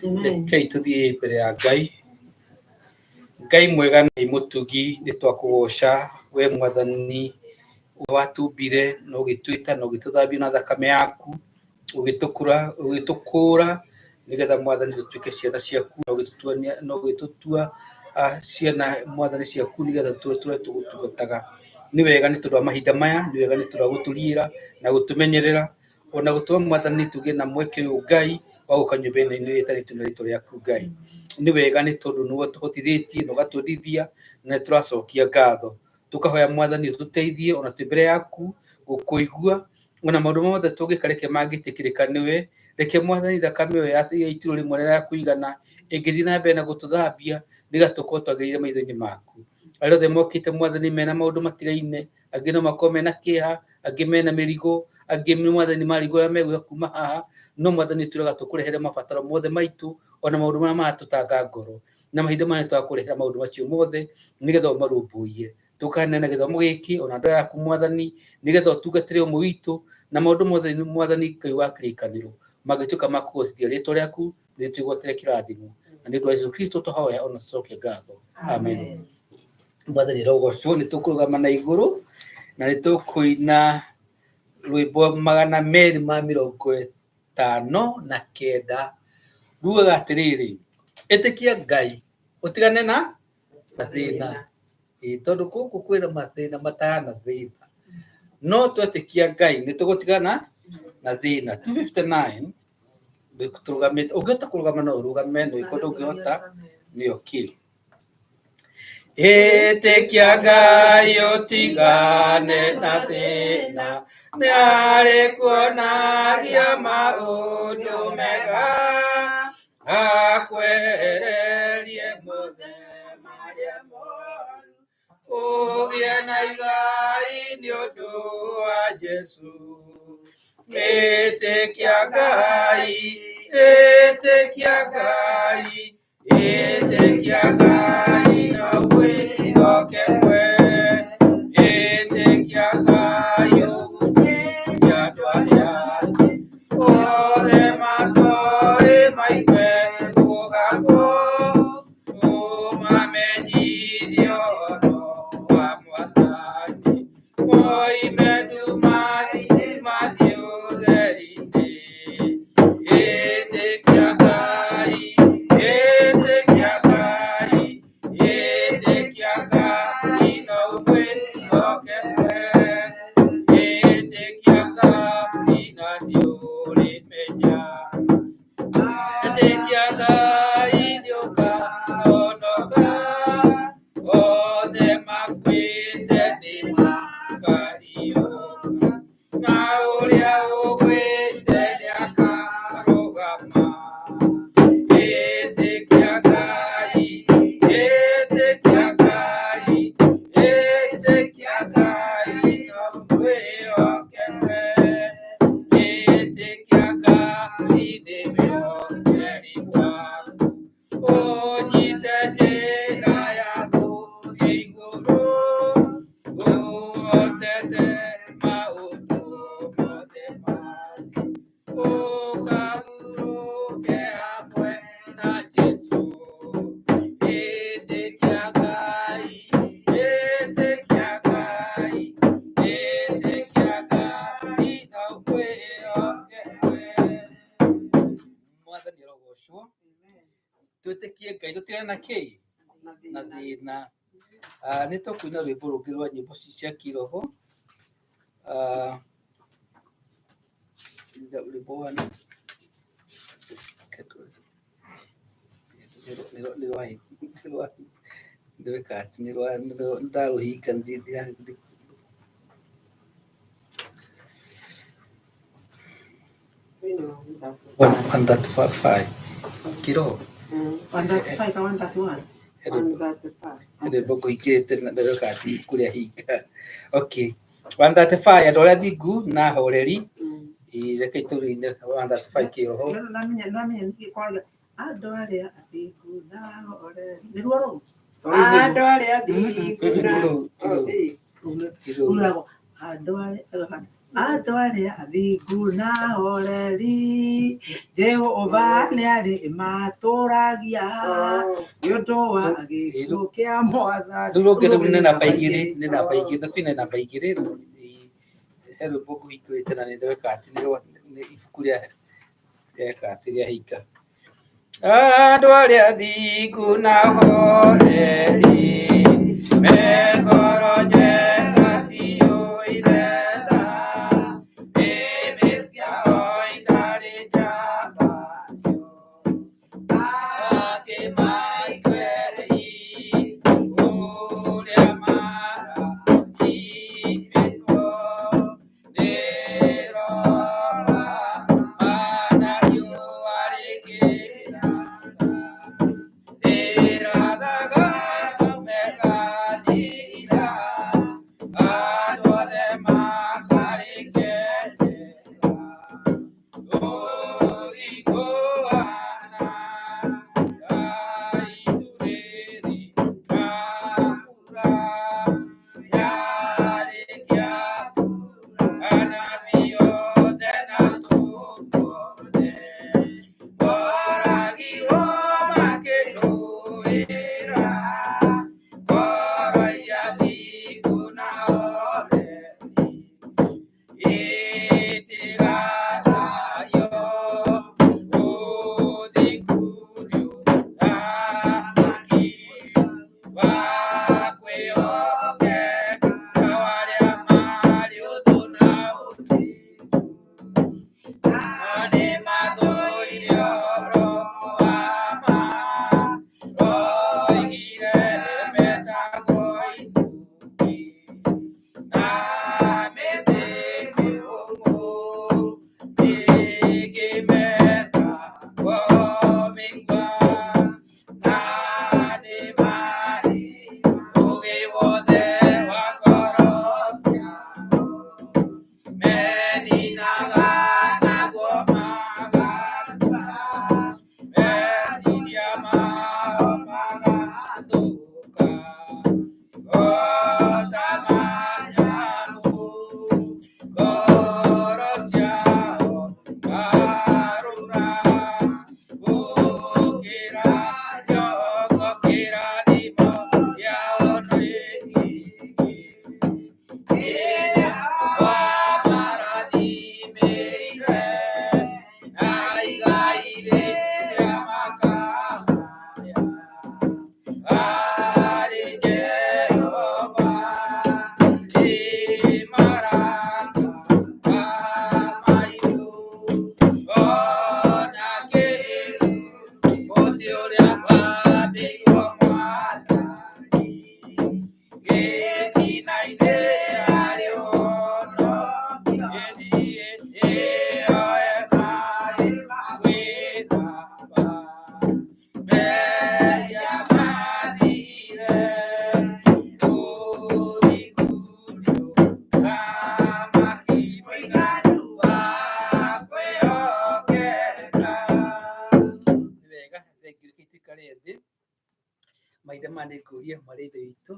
Rekei tũthiĩ mbere ya Ngai. Ngai mwega na Ngai mũtugi, nĩ twakũgoca we Mwathani watũmbire na ũgĩtwĩta na ũgĩtũthambia na thakame yaku, ũgĩtũkũra, ũgĩtũkũra nĩgetha Mwathani tũtuĩke ciana ciaku na ũgĩtũtua na ũgĩtũtua ciana Mwathani ciaku nĩgetha tũtũre tũgũtungataga. Nĩ wega nĩ tondũ wa mahinda maya, nĩ wega nĩ tondũ wa gũtũriĩra na gũtũmenyerera ona gũtũma Mwathani tũgĩe na mweke ũyũ Ngai wa gũka nyũmba ĩno ĩtanĩtio na rĩtwa rĩaku Ngai. Nĩ wega nĩ tondũ nĩwe ũtũhotithĩtie na ũgatwendithia na nĩ tũracokia ngatho. Tũkahoya Mwathani ũtũteithie ona twĩ mbere yaku gũkũigua ona maũndũ mothe tũngĩka reke mangĩtĩkĩrĩka nĩwe. Reke Mwathani thakame ĩyo yaitirwo rĩmwe na ya kũigana ĩngĩthiĩ na mbere na gũtũthambia nĩgetha tũkorwo twagĩrĩire maitho-inĩ maku. Arĩa othe mokĩte Mwathani mena maũndũ matigaine, angĩ no makorwo mena kĩeha, angĩ mena mĩrigo, angĩ Mwathani marigwo ũrĩa megwĩka kuma haha, no Mwathani tũrauga tũkũrehere mabataro mothe maitũ ona maũndũ marĩa maratũtanga ngoro. Na mahinda maya nĩtwakũrehera maũndũ macio mothe nĩgetha ũmarũmbũiye. Tũkaneana gĩthomo gĩkĩ ona andũ aya aku Mwathani nĩgetha ũtungatĩre ũmwe witũ na maũndũ mothe Mwathani Ngai wa kĩrĩkanĩro mangĩtuĩka ma kũgocithia rĩtwa rĩaku nĩ twĩgwatĩre kĩrathimo na nĩ ũndũ wa Jesũ Kristo twahoya ona tũcoke ngatho, amen. Mwathani arogocwo. Nĩ tũkũrũgama na igũrũ na nĩ tũkũina rwĩmbo 259 rugaga atĩrĩrĩ, ĩtĩkia Ngai ũtigane na mathĩna. Ĩĩ, tondũ gũkũ kwĩna mathĩna matahana thĩna, no twetĩkia Ngai nĩ tũgũtigana na thĩna. 259 tũrũgamĩte, ũngĩhota kũrũgama no ũrũgame, no ĩkorwo ndũngĩhota nĩ okay. Ĩtĩkia Ngai ũtigane na thĩna, nĩ arĩkuonagia maũndũ mega, akwehererie mothe marĩa moru, ũgĩe na igai nĩ ũndũ wa Jesũ. Ĩtĩkia Ngai, ĩtĩkia Ngai, ĩtĩkia Ngai na wĩhoke we. Ĩtĩkia Ngai ũgutie andũ arĩa angĩ, othe matoĩ maigue kũgakwo, ũmamenyithie ũhoro wa Mwathani, moime nduma-inĩ mathiĩ ũtheri-inĩ. Ĩtĩkia Ngai, ĩtĩkia Ngai, ĩtĩkia Ngai na ũmwĩhoke we. Ĩtĩkia Ngai na nĩũrĩmenya. Ĩtĩkia Ngai nĩũkahonoka, othe makuĩte nĩmakariũka, na ũrĩa ũgwĩte nĩakarũgama. Ĩtĩkia Ngai, ĩtĩkia Ngai, ĩtĩkia Ngai na ũmwĩhoke we. Ĩtĩkia Ngai nĩ mwĩhokeri waku, ũnyite njĩra ya gũthiĩ igũrũ, ũhotete maũndũ mothe ma thĩ, ũkahurũke hamwe na Jesũ. Ĩtĩkia Ngai, ĩtĩkia Ngai, ĩtĩkia Ngai na ũmwĩhoke we. Mwathani arogocwo. Twĩtĩkie Ngai tũtigane na kĩ? Na thĩna. Nĩ tũkũina rwĩmbo rũngĩ rwa nyĩmbo cia kĩroho. Rwĩmbo wa ndĩreka atĩ nĩ ndarũhinga. 135 kĩroho. 135 ka 131? Rwĩmbo ngũhingĩte na ndĩreka atĩ kũrĩa hinga. Okay, 135, andũ arĩa athingu na ahoreri. Rekei tũrũine 135 kĩroho. Nĩramenya nĩramenya nĩkĩ kwaria andũ arĩa athingu na ahoreri nĩruo rũu. Andũ arĩa athingu na Ti rũu, ti rũu, ti rũu. Ruragwo andũ arĩa Andũ arĩa athingu na ahoreri, Jehova nĩarĩ matũragia nĩ ũndũ wa gĩkuũ kĩa Mwathani. Rĩu rũngĩ rĩu nĩ namba igĩrĩ, nĩ namba igĩrĩ, na twine namba igĩrĩ. He rwĩmbo ngũhingũrĩte na nĩ ndweka atĩ nĩ ibuku rĩa rĩeka atĩ rĩahinga. Andũ arĩa athingu na ahoreri, me ngoro njega ciyũire tha, nĩmĩ ciao itarĩ njambanio, akĩmaigue ũrĩa marathimĩtwo nĩ Roho, mana riũa rĩkĩratha, rĩrathaga megathira, andũ othe makarĩkenera. Ũthingu wana ta itu rĩrĩ na mbura, yarĩkia anabii othe na tũkone, moragirwo makĩrũĩra ngoro iria thingu na horeri itigathayo. Ũthingu nĩ ũthamaki wa kwĩhokeka wa arĩa marĩ ũthũ na ũthingu, na nĩmathũire ũhoro wa ma. Oigire metagwo itumbĩ na mĩtĩ mĩũmũ ĩngĩmetagwo mĩigua, na nĩmarĩ ũũgĩ wothe wa ngoro ciao, meninaga naguo magakua, meciria mao magathũka o ta manyamũ, ngoro ciao ngarũra gũkĩra nyoko kĩrathimo kĩao nĩ kĩingĩ. Ĩrĩa wamarathimĩire na igai rĩrĩa makagaya harĩ Jehova nĩ marata maitũ, ona kĩrũ mũtĩ ũrĩa wambĩirwo Mwathani gĩtina-inĩ harĩ ũhonokio, ĩyo ĩkaĩra gwĩthamba mehia mathire. Ũthingu nĩ ũthamaki mũiganu wa kwĩhokeka. Nĩ wega, thengiũ. Reke tuikare thĩ mahinda maya nĩ ngũrie marĩ ithe witũ,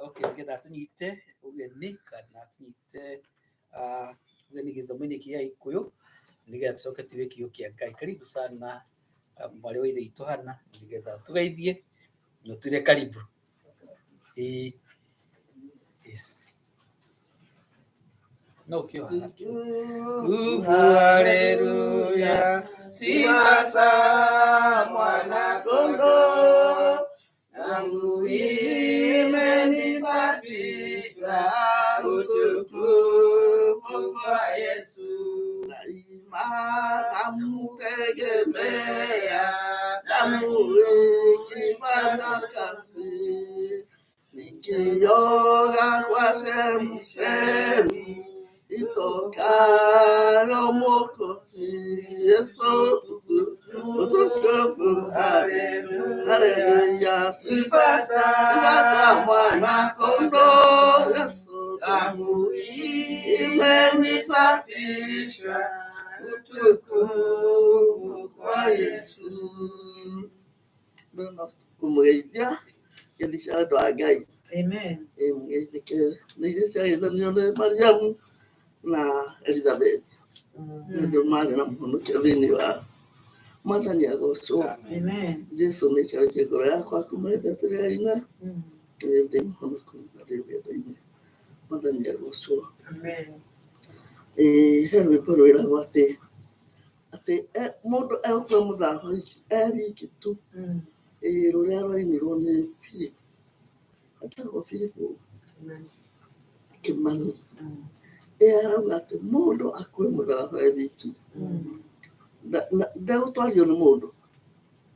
okay, nĩgetha tũnyite ũgeni kana tũnyite ũgeni gĩthomo-inĩ kĩa Gĩkũyũ, nĩgetha tũcoke tuge kiugo kĩa Ngai. Karibu sana mwarĩ wa ithe witũ Hana, nĩgetha tũgeithie na ũtwĩre karibu. Ĩĩ, yes. No ũkĩoha. Ubu haleluya, Sifa za mwana kondoo, damu imenisafisha, utukufu kwa Yesu. Daima namtegemea, damu ikifanya kazi, nikioga kwa chemchemi itokayo Mwokozi. Yesu, utukufu, haleluya, sifa za mwana kondoo. Yesu, damu imenisafisha, utukufu kwa Yesu. Kũmũgeithia kĩndĩ cia andũ a Ngai. Amen. Mũgeithĩke nĩ iria ciageithanio nĩ Mariamu. Na Elizabeth nĩ ũndũ marĩ na mũhonokia thĩinĩ wao. Mwathani agocwo. Amen. Jesu nĩ aikarĩtie ngoro yakwa kuma hĩndĩ ĩrĩa tũrĩ aina. Ndĩ mũhonoku na ndĩ rũgendo-inĩ. Mwathani agocwo. Amen. Ĩĩ, he rwĩmbo rwĩragwo atĩ atĩ mũndũ egũkua mũtharaba e wiki tu. Ĩĩ, rũrĩa rwainirwo nĩ Philip, etagwo Philip Kimani. Ĩĩ, arauga atĩ mũndũ akue mũtharaba e wiki, ndegũtwario nĩ mũndũ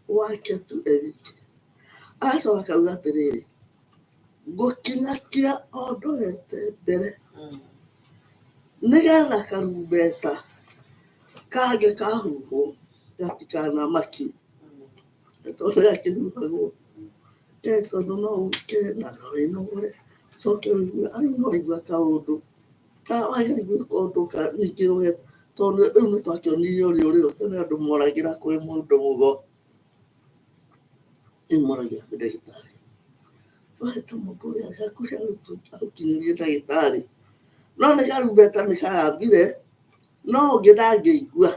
wake tu e wiki. Agacoka akauga atĩrĩrĩ, ngũkinya kĩa o ndorete mbere nĩgetha karumbeta kangĩ kahuhwo gatikanamakie, tondũ gakĩhuhagwo tondũ no ũkĩre na wĩnogore, ũcoke ũigue ai nĩ waigua kaũndũ, wagĩrĩirwo gwĩka ũndũ ningĩ tondũ rĩu nĩ twakĩonirio ũrĩa ũrĩ tene andũ moragĩra kwĩ mũndũ mũgo, rĩu moragĩra kwĩ ndagĩtarĩ. Wahĩta mũndũ ũrĩa hakuhĩ agũkinyĩrie ndagĩtarĩ, no nĩ karumbeta nĩ kagambire, no ũngĩ ndangĩigua,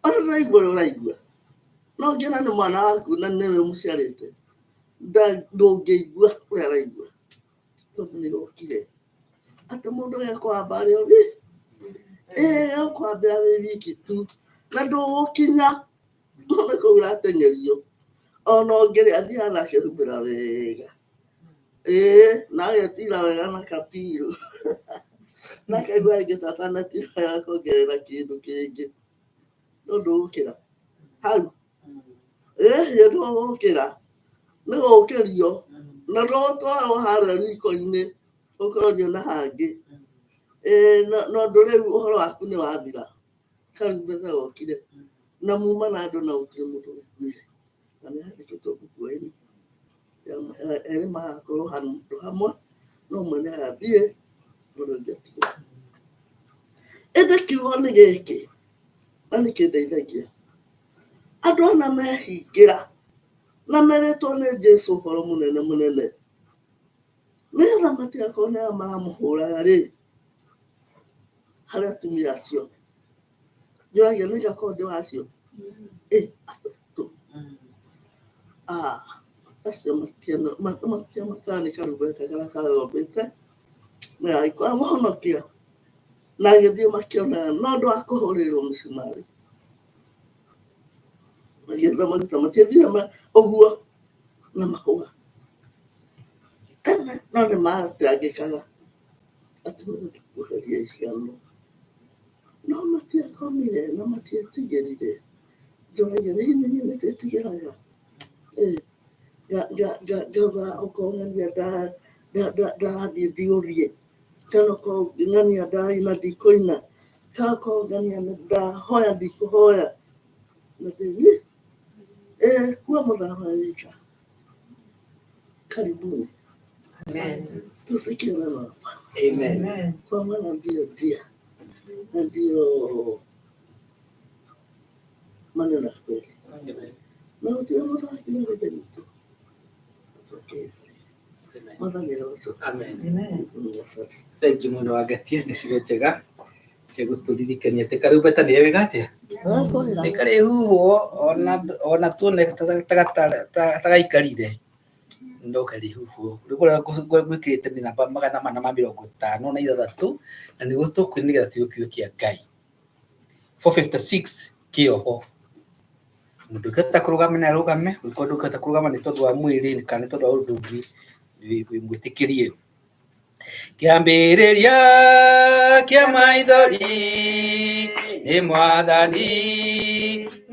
ona ndũraigua ũrĩa ũraigua, no ũngĩ na nĩ mwana waku na nĩwe ũmũciarĩte, ndũngĩigua ũrĩa araigua, tondũ nĩ gokire atĩ mũndũ ekwamba arĩ o ekwambĩra wĩ wiki tu na ndũgũkinya nĩ kũu ũrateng'erio, ona ũngĩrĩa athiaga na akehumbĩra wega, ĩĩ, na agetira wega na kapiro na akaigua rĩngĩ ta atanetira wega akongerera kĩndũ kĩngĩ, no ndũgũkĩra hau, ĩĩ, ndũgũkĩra, nĩ gũkĩrio na ndũgũtwarwo harĩa riko-inĩ ũkorio na hangĩ, ĩĩ, na ũndũ rĩu ũhoro waku nĩ wathira, karumbeta gokire na muma na andũ na gũtirĩ mũndũ ũiguire, na nĩ yandĩkĩtwo mbuku-inĩ, erĩ magakorwo handũ hamwe, no ũmwe nĩ agathiĩ ũrĩa ũngĩ atigwo. Ĩndĩ kiugo nĩ gĩkĩ na nĩ kĩndeithagia, andũ ana mehingĩra na merĩtwo nĩ Jesu ũhoro mũnene mũnene, nĩgetha matigakorwo nĩ aya maramũhũraga rĩ, harĩ atumia acio, njũragia nĩ ngakorwo ndĩ wa acio, ĩ atatũ, acio matiamakaga nĩ karumbeta karĩa kagombĩte na gagĩkora mũhonokia na agĩthiĩ makĩonaga no ũndũ wa kũhũrĩrwo mĩcumarĩ, magĩetha maguta matiathire ũguo na mahũa tene, no nĩ matangĩkaga atumia kweheria icano, no matiakomire na matietigĩrire. Njũragia rĩu nĩ niĩ nĩndĩtigĩraga, ngauga okorwo ng'ania ndarathiĩ ndiũrie, kana okorwo ng'ania ndaraina ndikũina, kana okorwo ng'ania ndahoya ndikũhoya, na ndĩ kua mũtharaba wĩ wika. Karibuni. Tusikie neno la Bwana. Amen. Kwa maana ndiyo njia na ndiyo maneno ya kweli, na gũtirĩ mũndũ wakinya gũthe witũ atokee Mwathani arocwo. Amen. Amen. Asante. Thank you mũno Wangatia nĩ ciugo njega cia gũtũririkania atĩ karumbeta nĩ wega atĩa nĩ karĩhuhwo ona tuone tagaikarire no karĩhuhwo. Rwĩmbo rũrĩa gwĩkĩrĩte nĩ namba 456 na nĩguo tũkwina nĩgetha tũigue kiugo kĩa Ngai. 456 kĩroho. Mũndũ ũngĩhota kũrũgama nĩ arũgame, ũngĩkorwo ndũngĩhota kũrũgama nĩ tondũ wa mwĩrĩ kana nĩ tondũ wa ũndũ ũngĩ, wĩmwĩtĩkĩrie. Kĩambĩrĩria kĩa maithori nĩ Mwathani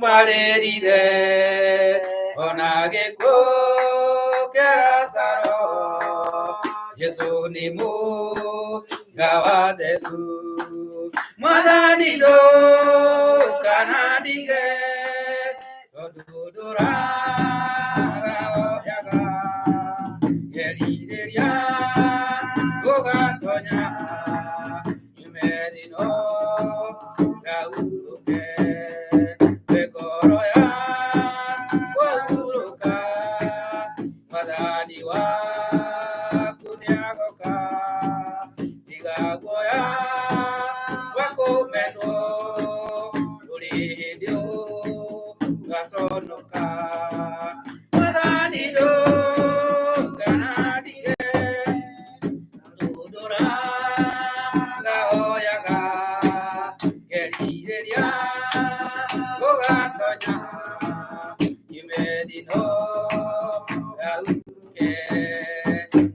mwarĩrire, ona gĩkuũ kĩa Lazaro, Jesũ nĩ mũga wa theru. Mwathani ndũkanandige, tondũ ndũraga oyaga, ngerirĩria gũgatonya nyume thĩno ngahurũke, ngoro yakwa hurũka, Mwathani waku nĩagoka, tiga guoya Nĩngũcoka. Mwathani ndũkanandige, ndũndũra ngahoyaga, ngerirĩria gũgatonya nyume thĩ-ĩno ngahurũke.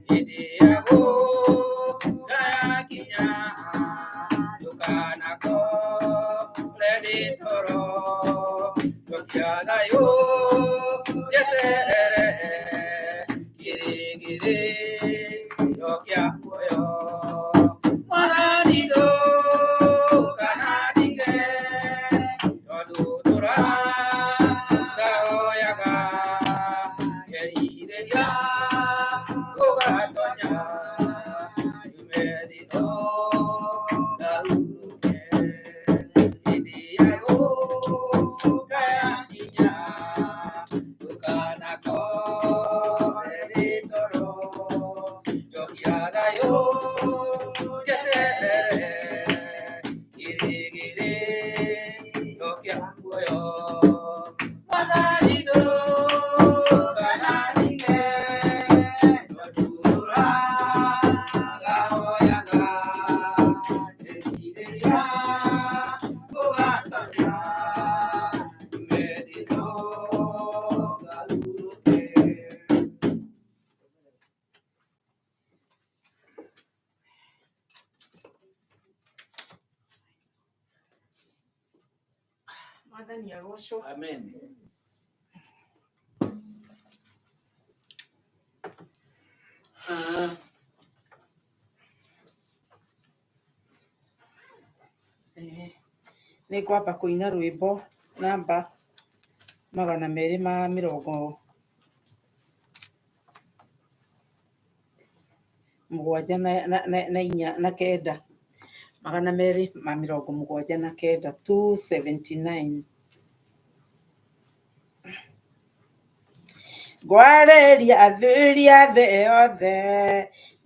Hĩndĩ ya gũka yakinya, ndũkanakore ndĩ toro, njokia thayũ njeterere kĩrĩgĩrĩro kĩa muoyo. Mwathani ndũkanandige, tondũ ndũra ngahoyaga, ngerirĩria gũgatonya nyume thĩ-ĩno ngahurũke. Hĩndĩ ya gũka yakinya, ndũkanakore ndĩ toro, njokia thayũ njeterere kĩrĩgĩrĩro kĩa muoyo. Mwathani ndũkanandige, tondũ ndũra ngahoyaga, ngerirĩria gũgatonya nyume thĩ-ĩno ngahurũke. Mwathani agocwo. Amen. Nĩ ngwamba kũina rwĩmbo namba 279, 279, 279. Ngwarĩria athuri a thĩ yothe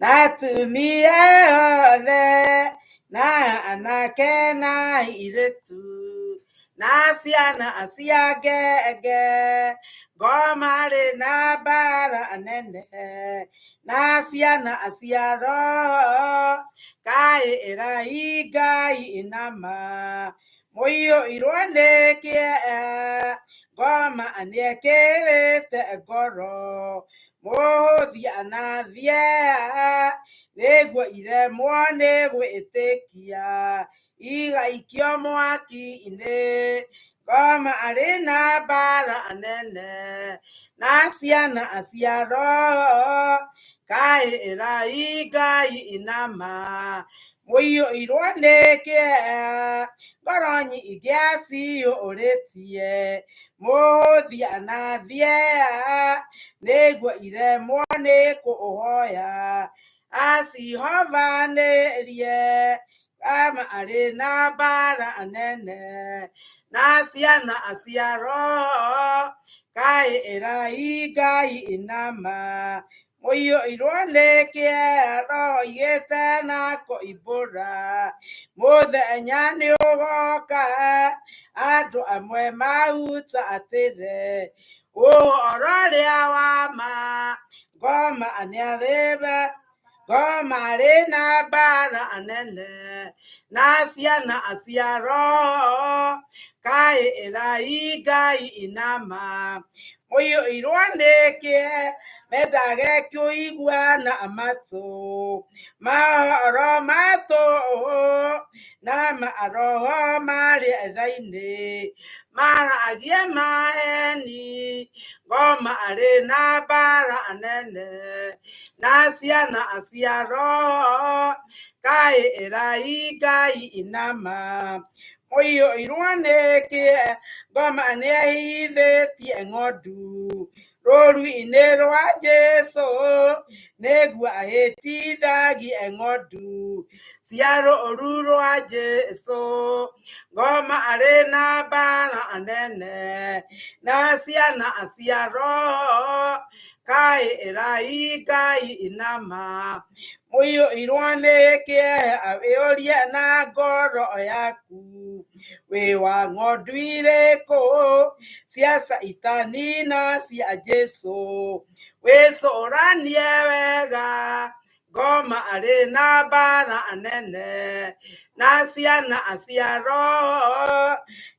na atumia othe na anake na airĩtu na ciana cia ngenge, ngoma rĩ na mbara nene na ciana cia roho, kaĩ ĩrai Ngai nama mũiyũirwo nĩ kĩeha, ngoma nĩekĩrĩte ngoro mũhũthia na thieha, nĩguo iremwo nĩ gwĩtĩkia igaikio mwaki-inĩ. Ngoma arĩ na mbara nene na ciana cia roho, kaĩ ĩrai Ngai nama mũiyũirwo nĩ kĩeha, ngoro nyingĩ aciyũrĩtie mũhũthia na thieha, nĩguo iremwo nĩ kũhoya acihovanĩrie. Ngoma arĩ na mbara nene na ciana cia roho, kaĩ ĩrai Ngai nama mũiyũirwo nĩ kĩeha, roho igĩte na kũimbũra, mũthenya nĩ ũgoka andũ amwe mahutatĩre ũhoro ũrĩa wa ma. Ngoma nĩarĩbe ngoma arĩ na mbara nene na ciana cia roho, kaĩ ĩrai Ngai nama mũiyũirwo nĩ kĩeha, mendage kũigua na matũ mohoro ma tũhũ na maroho ma rĩera-inĩ maragie maheni. Ngoma arĩ na mbara nene na ciana cia roho, kaĩ ĩrai Ngai nama mũiyũirwo nĩ kĩeha, ngoma nĩehithĩtie ng'ondu rũũru-inĩ rwa Jesũ, nĩguo ahĩtithagie ng'ondu cia rũũru rwa Jesũ. Ngoma arĩ na mbara nene na ciana cia roho, kaĩ ĩrai Ngai nama Mũiyũirwo nĩ kĩeha wĩũrie na ngoro yaku, wĩ wa ng'ondu irĩkũ cia Caitani na cia Jesũ? Wĩcũranie wega, ngoma arĩ na mbara nene na ciana cia roho,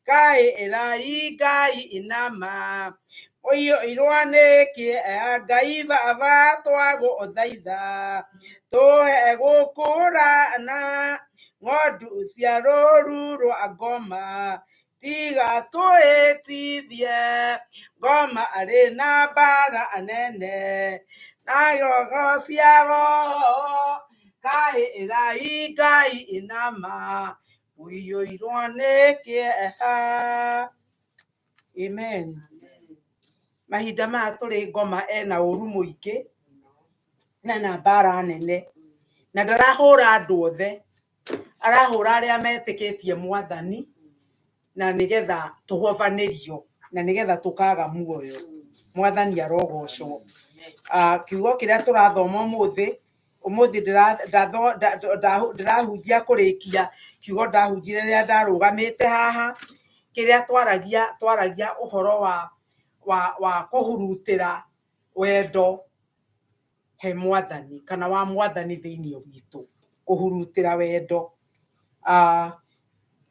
kaĩ ĩrai Ngai inama. Mũiyũirwo nĩ kĩeha Ngai baba twagũthaitha, tũhe gũkũrana ng'ondu cia rũru rwa ngoma, tiga tũhĩtithie ngoma arĩ na mbara nene na roho cia roho, kaĩ ĩrai Ngai inama. Mũiyũirwo nĩ kĩeha. Amen. Mahinda maya tũrĩ ngoma ena ũru mũingĩ na na mbara nene, na ndarahũra andũ othe, arahũra arĩa metĩkĩtie mwathani, na nĩgetha tũhobanĩrio, na nĩgetha tũkaga muoyo. Mwathani arogocwo. Kiugo kĩrĩa tũrathoma ũmũthĩ, ũmũthĩ ndĩrahunjia kũrĩkia kiugo ndahunjire rĩrĩa ndarũgamĩte haha, kĩrĩa twaragia, twaragia ũhoro wa kũhurutĩra wendo he mwathani, kana wa mwathani thĩinĩ witũ, kũhurutĩra wendo.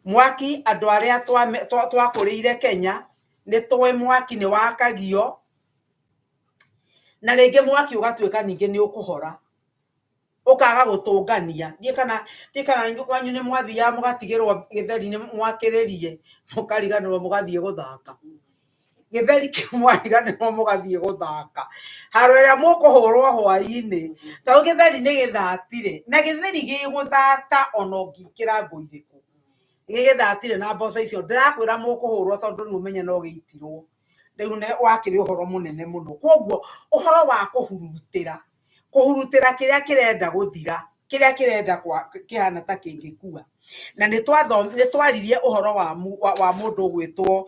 Mwaki andũ arĩa twakũrĩire Kenya, nĩ tũĩ mwaki nĩ wakagio, na rĩngĩ mwaki ũgatuĩka ningĩ nĩ ũkũhora, ũkaga gũtũngania. Ndiũĩ kana, ndiũĩ kana kwanyu nĩ mwathiaga mũgatigĩrwo gĩtheri nĩ mwakĩrĩrie, mũkariganĩrwo mũgathiĩ gũthaka. Gĩtheri kĩu mwariganĩrwo mũgathiĩ gũthaka. Haro ĩrĩa mũkũhũrwo hwainĩ, tondũ gĩtheri nĩ gĩthatire, na gĩtheri gĩgũthata ona ũngĩkĩra ngũ irĩkũ. Gĩgĩthatire na mboco icio, ndĩrakwĩra mũkũhũrwo tondũ rĩu ũmenye no gĩitirwo. Rĩu wakĩrĩ ũhoro mũnene mũno. Koguo ũhoro wa kũhurutĩra, kũhurutĩra kĩrĩa kĩrenda gũthira, kĩrĩa kĩrenda kĩhana ta kĩngĩkua. Na nĩ twaririe ũhoro wa mũndũ ũgwĩtwo,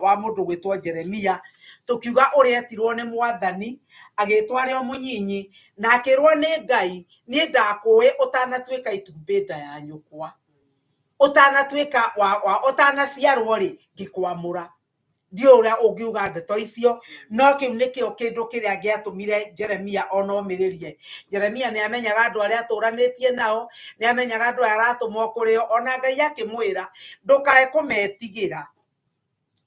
wa mũndũ ũgwĩtwo Jeremia, tũkiuga ũrĩa etirwo nĩ mwathani, agĩtwo arĩ o mũnyinyi, na akĩrwo nĩ Ngai, niĩ ndakũĩ ũtanatuĩka itumbĩ nda ya nyũkwa. Ũtanatuĩka wa, ũtanaciarwo rĩ, ngĩkwamũra. Ndiũĩ ũrĩa ũngiuga ndeto icio, no kĩu nĩkĩo kĩndũ kĩrĩa gĩatũmire Jeremia ona omĩrĩrie. Jeremia nĩ amenyaga andũ arĩa atũranĩtie nao, nĩ amenyaga andũ aya aratũmwo kũrĩ o, ona Ngai akĩmwĩra ndũkae kũmetigĩra.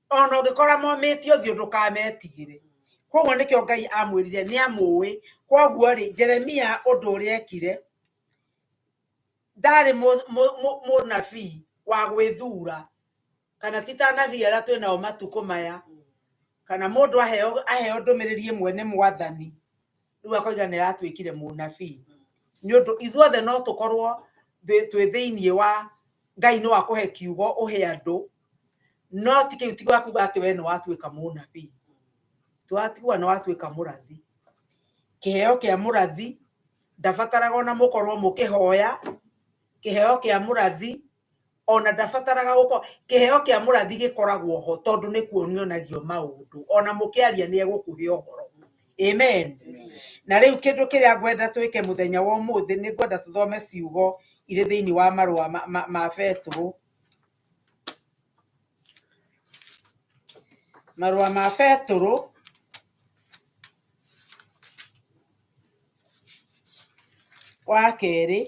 Ona ũngĩkora momĩtie ũthiũ ndũkametigĩre. Koguo nĩkĩo Ngai amwĩrire nĩ amũĩ. Koguo rĩ, Jeremia ũndũ ũrĩa ekire, ndarĩ mũnabii wa gwĩthura, kana ti ta anabii arĩa twĩ nao matukũ maya, kana mũndũ aheo ndũmĩrĩri ĩmwe nĩ mwathani, rĩu akoiga nĩ aratuĩkire mũnabii. Nĩ ũndũ ithuothe no tũkorwo twĩ thĩiniĩ wa Ngai no akũhe kiugo ũhe andũ, no ti kĩu ti gwa kuga atĩ we nĩ watuĩka mũnabii. Ti kuga nĩ watuĩka mũrathi. Kĩheo kĩa mũrathi ndabataraga ona mũkorwo mũkĩhoya, kĩheo kĩa mũrathi ona ndabataraga gũkorwo, kĩheo kĩa mũrathi gĩkoragwo ho tondũ nĩ kuonionagio maũndũ, ona mũkĩaria nĩ egũkũhe ũhoro. Amen. Na rĩu kĩndũ kĩrĩa ngwenda twĩke mũthenya wa ũmũthĩ, nĩ ngwenda tũthome ciugo irĩ thĩinĩ wa marũa ma Betũrũ. Marũa ma Betũrũ wa kerĩ,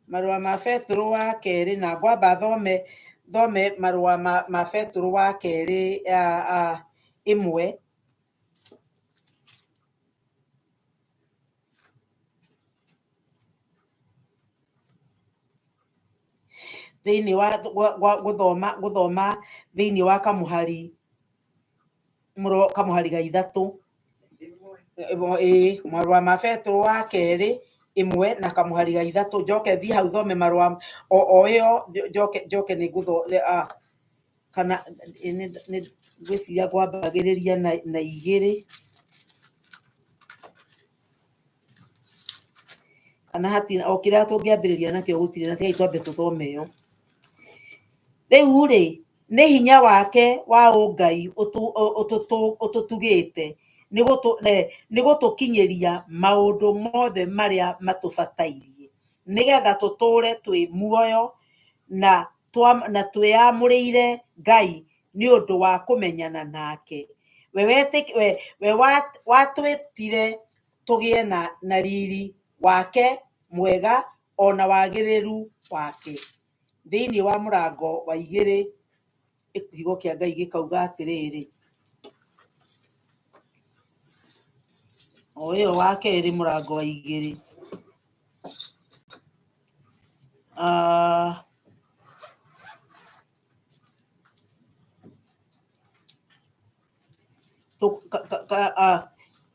marũa ma Betũrũ wa kerĩ, na ngwamba thome marũa ma Betũrũ wa kerĩ ĩmwe. Thĩinĩ wa gũthoma, gũthoma thĩinĩ wa kamũhari, kamũhari ga ithatũ. Ĩĩ, marũa ma Betũrũ wa kerĩ ĩmwe na kamũhari ga ithatũ, njoke thiĩ hau thome marũa o ĩyo, njoke, njoke nĩ ngũtho-, kana ngwĩciria ngwambagĩrĩria na igĩrĩ. Kana hatirĩ, o kĩrĩa tũngĩambĩrĩria nakĩo gũtirĩ, na tigai twambe tũthome ĩyo. Rĩu rĩ, nĩ hinya wake wa ũngai ũtũtugĩte Nĩ gũtũkinyĩria maũndũ mothe marĩa matũbatairie, nĩgetha tũtũũre twĩ muoyo na twĩamũrĩire Ngai nĩ ũndũ wa kũmenyana nake. We watwĩtire tũgĩe na riri wake mwega ona wagĩrĩru wake. Thĩinĩ wa mũrango wa 2 kiugo kĩa Ngai gĩkauga atĩrĩrĩ, o ĩyo wa kerĩ mũrango wa 2,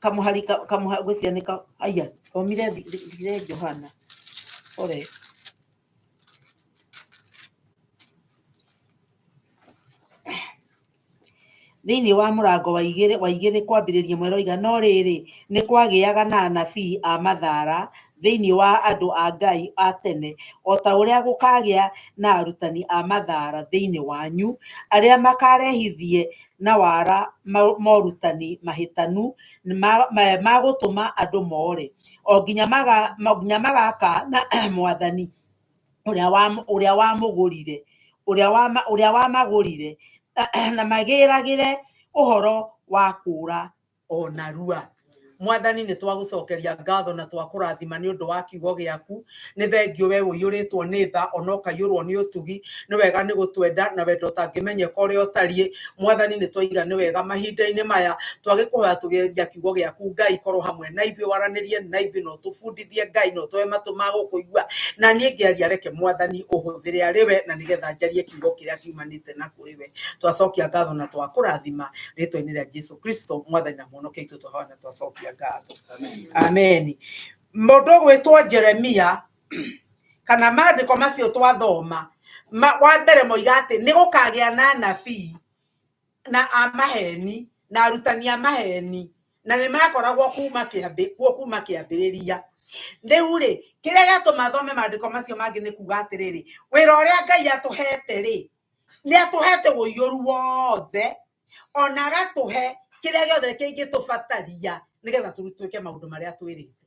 kamũhari ngwĩciria nĩ aya thomire thire Johana, sorry. Thĩinĩ wa mũrango wa 2 kwambĩrĩria mweroiga, no rĩrĩ, nĩ kwagĩaga na anabii a mathara thĩinĩ wa andũ a Ngai a tene, o ta ũrĩa gũkagĩa na arutani a mathara thĩinĩ wanyu, arĩa makarehithie na wara morutani mahĩtanu ma gũtũma andũ more, o nginya magakaana Mwathani ũrĩa wamũgũrire, ũrĩa wamagũrire, na magĩragĩre ũhoro wa kũũra o narua. Mwathani, nĩ twagũcokeria ngatho na twakũrathima nĩ ũndũ wa kiugo gĩaku. Nĩ thengio we ũiyũrĩtwo nĩ tha ona ũkaiyũrwo nĩ ũtugi. Nĩ wega nĩ gũtwenda na wendo ũtangĩmenyeka ũrĩa ũtariĩ. Mwathani, nĩ twaiga nĩ wega mahinda-inĩ maya twagĩkũhoya tũgeria kiugo gĩaku. Ngai, korwo hamwe na ithuĩ, waranĩrie na ithuĩ na ũtũbundithie Ngai, na ũtũhe matũ ma gũkũigua. Na niĩ ngĩaria, reke Mwathani ũhũthĩre arĩ we, na nĩgetha njarie kiugo kĩrĩa kiumanĩte na kũrĩ we. Twacokia ngatho na twakũrathima rĩtwa-inĩ rĩa Jesu Kristo, Mwathani na Mũhonokia witũ, twahoya na twacokia ngatho. Amen. Mũndũ ũgwĩtwo Jeremia, kana maandĩko macio twathoma, wa mbere moiga atĩ nĩ gũkagĩa na anabii na a maheni na arutani a maheni, na nĩ makoragwo kuo kuma kĩambĩrĩria. Rĩu rĩ, kĩrĩa gĩatũma thome maandĩko macio mangĩ nĩ kuga atĩrĩrĩ, wĩra ũrĩa Ngai atũhete rĩ, nĩ atũhete ũiyũru wothe, ona agatũhe kĩrĩa gĩothe kĩngĩtũbataria nĩgetha twĩke maũndũ marĩa twĩrĩte.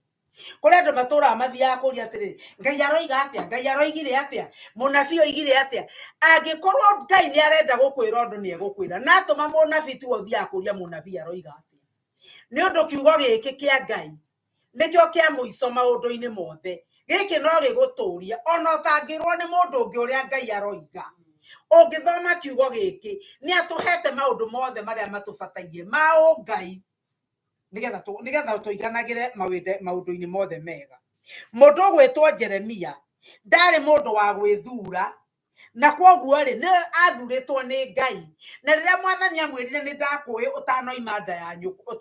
Kũrĩ andũ matũraga mathiaga kũria atĩrĩrĩ, Ngai aroiga atĩa, Ngai aroigire atĩa, mũnabii oigire atĩa. Angĩkorwo Ngai nĩ arenda gũkwĩra ũndũ, nĩ egũkwĩra. Na atũma mũnabii, tiwe ũthiaga kũria mũnabii aroiga atĩa. Nĩ ũndũ kiugo gĩkĩ kĩa Ngai nĩkĩo kĩa mũico maũndũ-inĩ mothe. Gĩkĩ no gĩgũtũrie ona ũtangĩrwo nĩ mũndũ ũngĩ ũrĩa Ngai aroiga. Ũngĩthoma kiugo gĩkĩ, nĩ atũhete maũndũ mothe marĩa matũbatairie ma ũngai, nĩgetha tũiganagĩre maũndũ-inĩ mothe mega. Mũndũ ũgwĩtwo Jeremia ndarĩ mũndũ wa gwĩthura, na kwoguo rĩ, nĩ athurĩtwo nĩ Ngai. Na rĩrĩa Mwathani amwĩrire, nĩ ndakũĩ ũtanoima nda ya nyũkwa,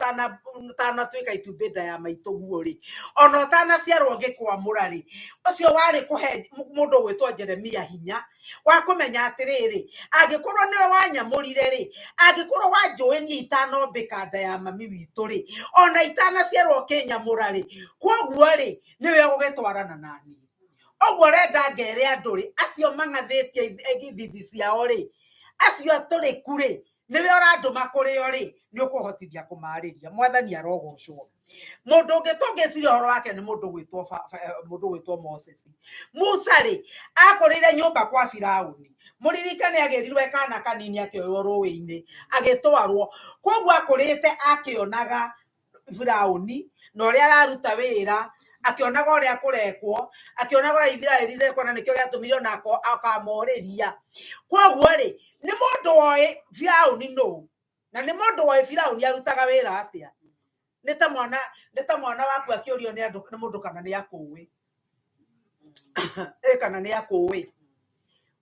ũtanatuĩka itumbĩ nda ya maitũguo rĩ, ona ũtanaciarwo ngĩkwamũra rĩ, ũcio warĩ kũhe mũndũ ũgwĩtwo Jeremia hinya wa kũmenya atĩrĩrĩ, angĩkorwo nĩwe wanyamũrire rĩ, angĩkorwo wanjũĩ niĩ itanombĩka nda ya mami witũ rĩ, ona itanaciarwo ũkĩnyamũra rĩ, kwoguo rĩ, nĩwe ũgũgĩtwarana naniĩ. Ũguo ũrenda ngere andũ rĩ, acio mang'athĩtie ithithi ciao rĩ, acio atũrĩku rĩ, nĩwe ũrandũma kũrĩ o rĩ, nĩ ũkũhotithia kũmarĩria. Mwathani arogocwo. Mũndũ ũngĩ tũngĩciria ũhoro wake nĩ mũndũ ũgwĩtwo Moses. Musa rĩ, akũrĩire nyũmba kwa Firaũni. Mũririkane agĩrirwo e kana kanini akĩoywo rũĩ-inĩ agĩtwarwo. Kwoguo akũrĩte akĩonaga Firaũni na ũrĩa araruta wĩra, akĩonaga ũrĩa kũrekwo, akĩonaga ũrĩa Isiraeli irekwo, na nĩkĩo gĩatũmire ona akamorĩria. Kwoguo rĩ, nĩ mũndũ woĩ Firaũni nũ, na nĩ mũndũ woĩ Firaũni arutaga wĩra atĩa. Nĩ ta mwana waku akĩũrio nĩ andũ, nĩ mũndũ kana nĩ akũĩ. Kana nĩ akũĩ.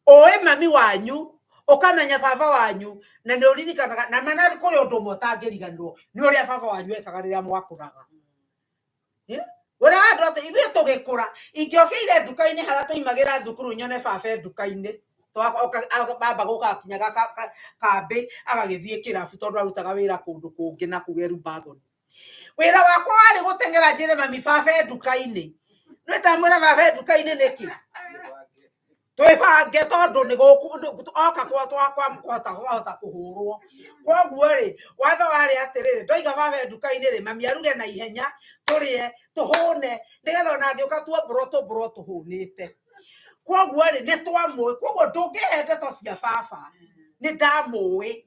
Ũĩ mami wanyu, ũkamenya baba wanyu, na nĩ ũririkanaga, na mana kũrĩ ũndũ ũmwe ũtangĩriganĩrwo, nĩ ũrĩa baba wanyu ekaga rĩrĩa mwakũraga. Wĩra wa andũ atĩ ithuĩ tũgĩkũra, ingĩokĩire nduka-inĩ harĩa twaimagĩra thukuru nyone baba e nduka-inĩ, baba gũka akinyaga kambĩ agagĩthiĩ kĩrabu tondũ arutaga wĩra kũndũ kũngĩ na kũu Elbagon. Wĩra wakwa warĩ gũteng'era njĩre mami baba e nduka-inĩ. Nĩ ndamwĩra baba e nduka-inĩ nĩkĩ? Twĩbange tondũ nĩ oka kwahota kwahota kũhũrwo. Koguo rĩ, watho warĩ atĩrĩrĩ, ndoiga baba e nduka-inĩ rĩ, mami aruge na ihenya, tũrĩe, tũhũne, nĩgetha ona angĩũka tuombũrwo tũmbũrwo tũhũnĩte. Koguo rĩ, nĩ twamũĩ, koguo ndũngĩhe ndeto cia baba, nĩ ndamũĩ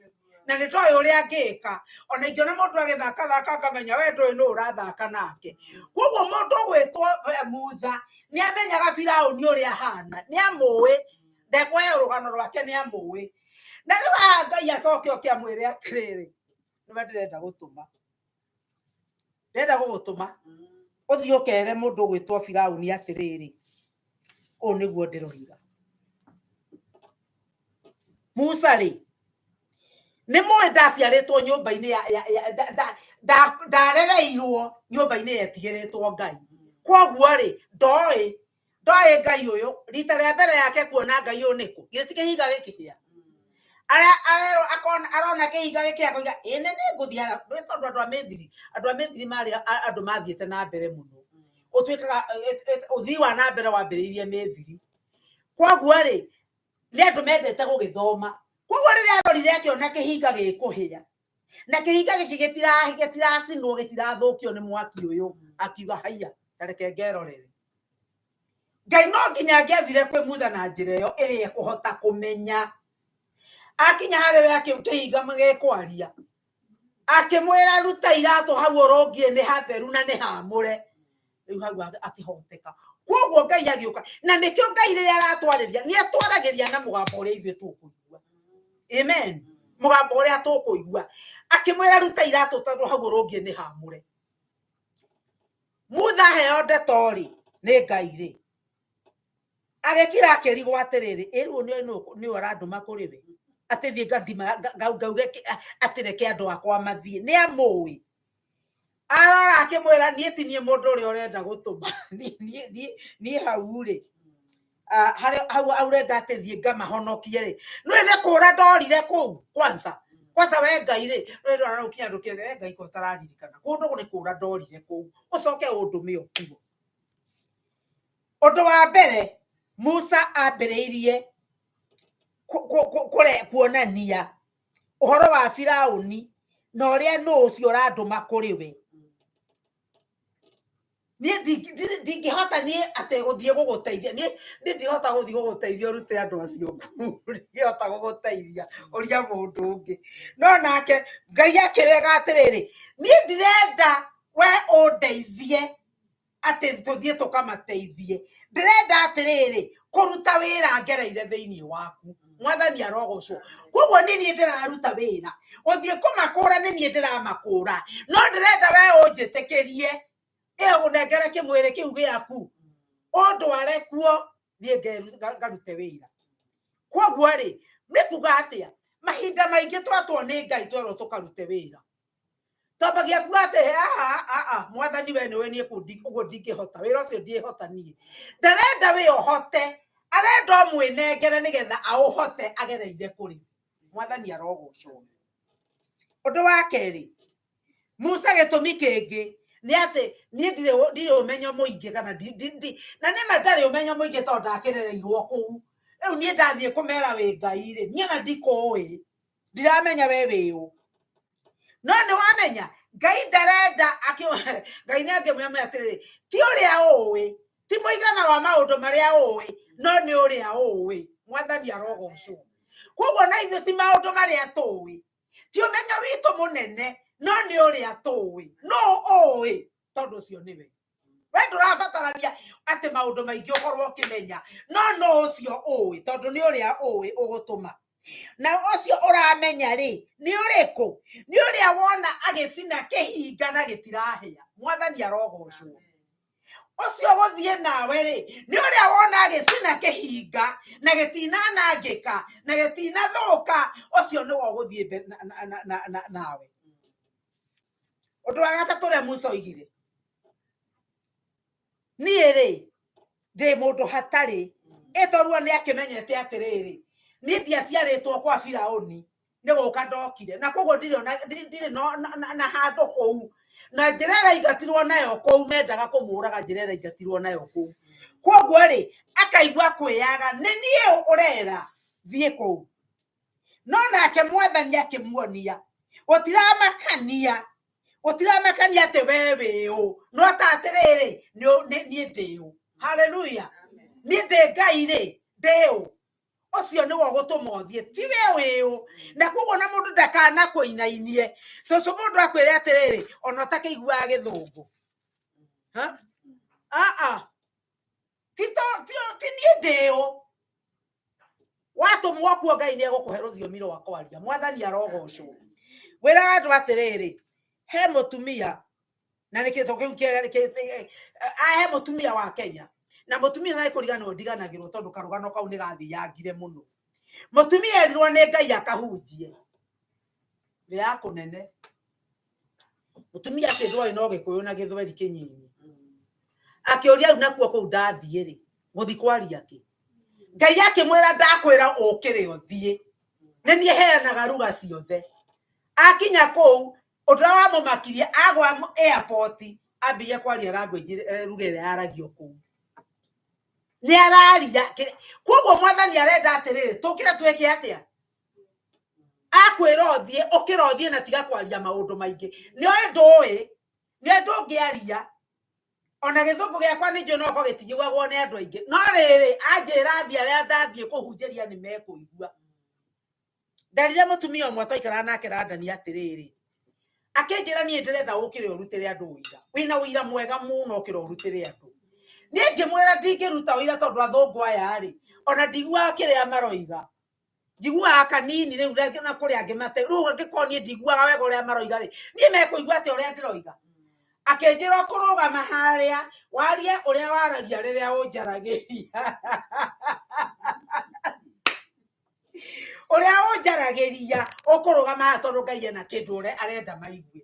na nĩ ndoĩ ũrĩa angĩka. Ona ingĩona mũndũ agĩthakathaka ngamenya we ndũĩ nũ ũrathaka nake. Koguo mũndũ ũgwĩtwo Mutha nĩ amenyaga Firaũni ũrĩa ahana, nĩ amũĩ, ndekũheo rũgano rwake nĩ amũĩ. Na rĩu haha Ngai acoke oke amwĩre atĩrĩrĩ, nĩwe ndĩrenda gũtũma, ndĩrenda gũgũtũma ũthiĩ ũkere mũndũ ũgwĩtwo Firaũni atĩrĩrĩ, ũũ nĩguo ndĩroiga. Musa rĩ, nĩ mũĩ ndaciarĩtwo nyũmba-inĩ ndarereirwo nyũmba-inĩ yetigĩrĩtwo Ngai. Koguo rĩ, ndoĩ ndoĩ Ngai ũyũ, rita rĩa mbere yake kuona Ngai ũyũ nĩkũ? Githĩ ti kĩhinga gĩkĩhĩa? Arerwo akona arona kĩhinga gĩkĩhĩa akoiga ĩ nĩ ngũthiĩ harĩa, nĩ tondũ andũ a Mĩthiri, andũ a Mĩthiri marĩ andũ mathiĩte na mbere mũno. Ũtuĩkaga ũthii wa na mbere wambĩrĩirie Mĩthiri. Koguo rĩ, nĩ andũ mendete gũgĩthoma. Koguo rĩrĩa arorire akĩona kĩhinga gĩkũhĩa, na kĩhinga gĩkĩ gĩtiracinwo, gĩtirathũkio nĩ mwaki ũyũ, akiuga haiya, ta reke ngerorere. Ngai no nginya angĩathire kwĩ Mutha na njĩra ĩyo ĩrĩa ekũhota kũmenya. Akinya harĩ we kĩhinga gĩkwaria, akĩmwĩra ruta iratũ hau ũrũngiĩ nĩ hatheru na nĩ hamũre. Rĩu hau akĩhoteka. Koguo Ngai agĩũka, na nĩkĩo Ngai rĩrĩa aratwarĩria, nĩ atwaragĩria na mũgambo ũrĩa ithuĩ tũkũigua. Amen. Mũgambo ũrĩa tũkũigua. Akĩmwĩra ruta iratũ tondũ hau ũrũngiĩ nĩ hamũre. Mutha aheo ndeto rĩ, nĩ Ngai rĩ, agĩkira akĩrigwo atĩrĩrĩ, ĩ rĩu nĩ ũrandũma kũrĩ we? Atĩ thiĩ ngauge atĩ reke andũ akwa mathiĩ. Nĩ amũĩ. Arora akĩmwĩra niĩ ti niĩ mũndũ ũrĩa ũrenda gũtũma. Niĩ hau rĩ, harĩa hau ũrenda atĩ thiĩ ngamahonokie rĩ, nĩũĩ nĩ kũra ndorire kũu kwanza. Kwanza we Ngai rĩ, nĩũĩ ndona ũkinya ndũkĩethe we Ngai ko ũtararirikana. Kũndũ nĩ kũra ndorire kũu, ũcoke ũndũme o kuo. Ũndũ wa mbere, Musa ambĩrĩirie kuonania ũhoro wa Firaũni na ũrĩa nũ ũcio ũrandũma kũrĩ we. Niĩ ndingĩhota niĩ atĩ gũthiĩ gũgũteithia, niĩ ndingĩhota gũthiĩ gũgũteithia ũrute andũ acio kuo, ndingĩhota gũgũteithia ũria mũndũ ũngĩ. No nake Ngai akĩrega atĩrĩrĩ, niĩ ndirenda we ũndeithie atĩ tũthiĩ tũkamateithie, ndĩrenda atĩrĩrĩ kũruta wĩra ngereire thĩinĩ waku. Mwathani arogocwo. Koguo nĩ niĩ ndĩraruta wĩra, gũthiĩ kũmakũra nĩ niĩ ndĩramakũra, no ndĩrenda we ũnjĩtĩkĩrie ĩyo ũnengere kĩmwĩrĩ kĩu gĩaku, ũndware kuo thiĩ ngarute wĩra. Koguo rĩ, nĩ kuga atĩa? Mahinda maingĩ twatwo nĩ Ngai twerwo tũkarute wĩra, twambagia kuga atĩ aa mwathani we nĩwe niĩ ũguo ndingĩhota wĩra ũcio, ndingĩhota niĩ. Ndarenda we ũhote, arenda ũmwĩnengere nĩgetha aũhote agereire kũrĩ. Mwathani arogocwo. Ũndũ wa kerĩ, Musa gĩtũmi kĩngĩ nĩ atĩ niĩ ndirĩ ũmenyo mũingĩ kana na nĩma ndarĩ ũmenyo mũingĩ tondũ ndakĩrereirwo kũu. Rĩu niĩ ndathiĩ kũmera wĩ Ngai rĩ, niĩ ona ndikũĩ, ndiramenya we wĩ ũ. No nĩ wamenya Ngai ndarenda Ngai nĩ angĩmwĩra atĩrĩrĩ, ti ũrĩa ũĩ, ti mũigana wa maũndũ marĩa ũĩ, no nĩ ũrĩa ũĩ. Mwathani arogocwo. Koguo na ithuĩ ti maũndũ marĩa tũĩ, ti ũmenyo witũ mũnene, no nĩ ũrĩa tũĩ. No ũĩ tondũ ũcio nĩwe. We ndũrabatarania atĩ maũndũ maingĩ ũkorwo ũkĩmenya, no no ũcio ũĩ, tondũ nĩ ũrĩa ũĩ ũgũtũma. Na ũcio ũramenya rĩ, nĩ ũrĩkũ? Nĩ ũrĩa wona agĩcina kĩhinga na gĩtirahĩa. Mwathani arogocwo. Ũcio gũthiĩ nawe rĩ, nĩ ũrĩa wona agĩcina kĩhinga na gĩtinanangĩka na gĩtinathũka, ũcio nĩwe ũgũthiĩ nawe. Ũndũ wa gatatũ ũrĩa Musa oigire, niĩ rĩ ndĩ mũndũ hatarĩ. Ĩtoruo nĩ akĩmenyete atĩrĩrĩ, niĩ ndiaciarĩtwo kwa Firaũni, nĩ gũka ndokire, na koguo ndirĩ na handũ kũu. Na njĩra ĩrĩa aingatirwo nayo kũu, mendaga kũmũraga njĩra ĩrĩa aingatirwo nayo kũu. Koguo rĩ, akaigua kwĩyaga nĩ niĩ ũrera thiĩ kũu. No nake Mwathani akĩmuonia gũtiramakania, gũtiramakania atĩ we wĩ ũ, no ta atĩrĩrĩ, niĩ ndĩ ũ. Haleluya. Niĩ ndĩ Ngai rĩ, ndĩ ũ. Ũcio nĩwe ũgũtũma ũthiĩ, ti we wĩ ũ. Na koguo na mũndũ ndakanakũinainie. Cũcũ mũndũ akwĩre atĩrĩrĩ, ona ũtakĩiguaga gĩthũngũ. Ha? Aa, ti ti niĩ ndĩ ũ. Watũmwo kuo Ngai nĩ egũkũhe rũthiomi rwa kwaria. Mwathani arogocwo. Wĩraga andũ atĩrĩrĩ, he mũtumia na nĩ kĩndũ kĩu he mũtumia wa Kenya, na mũtumia nĩ kũriganĩrwo ndiganagĩrwo tondũ karũgano kau nĩ gathiangire mũno. Mũtumia erirwo nĩ Ngai akahunjie thĩ ya kũnene. Mũtumia akĩndwo no Gĩkũyũ na Gĩthweri kĩnyinyi. Akĩũria rĩu nakuo kũu ndathiĩ rĩ, gũthiĩ kwaria kĩ? Ngai akĩmwĩra ndakwĩra ũkĩre ũthiĩ, nĩ niĩ heanaga ruga ciothe. Akinya kũu, ũndũ ũrĩa wamũmakirie, agwa airport, ambĩrĩria kwaria language ruga ĩrĩa yaragio kũu. Nĩ araria. Koguo Mwathani arenda atĩrĩrĩ, tũkĩre twĩke atĩa? Akwĩra ũthiĩ, ũkĩra ũthiĩ na tiga kwaria maũndũ maingĩ. Nĩ ũĩ ndũĩ, nĩ ũĩ ndũngĩaria. Ona gĩthũngũ gĩakwa nĩ njũĩ no gĩkorwo gĩtiguagwo nĩ andũ aingĩ. No rĩrĩ, anjĩra thiĩ arĩa ndathiĩ kũhunjĩria nĩ mekũigua. Nderire mũtumia ũmwe twaikaraga nake London atĩrĩrĩ, akĩnjĩra niĩ ndĩrenda ũkĩre ũrutĩre andũ ũira. Wĩna ũira mwega mũno ũkĩre ũrutĩre andũ. Niĩ ngĩmwĩra ndingĩruta ũira tondũ athũngũ aya rĩ, ona ndiguaga kĩrĩa maroiga. Njiguaga kanini rĩu na kũrĩa angĩ mate. Rĩu angĩkorwo niĩ ndiguaga wega ũrĩa maroiga rĩ, niĩ mekũigua atĩa ũrĩa ndĩroiga? Akĩnjĩra ũkũrũgama harĩa warie ũrĩa waragia rĩrĩa ũnjaragĩria. Ũrĩa ũnjaragĩria ũkũrũgama haha tondũ Ngai ena kĩndũ ũrĩa arenda maigue.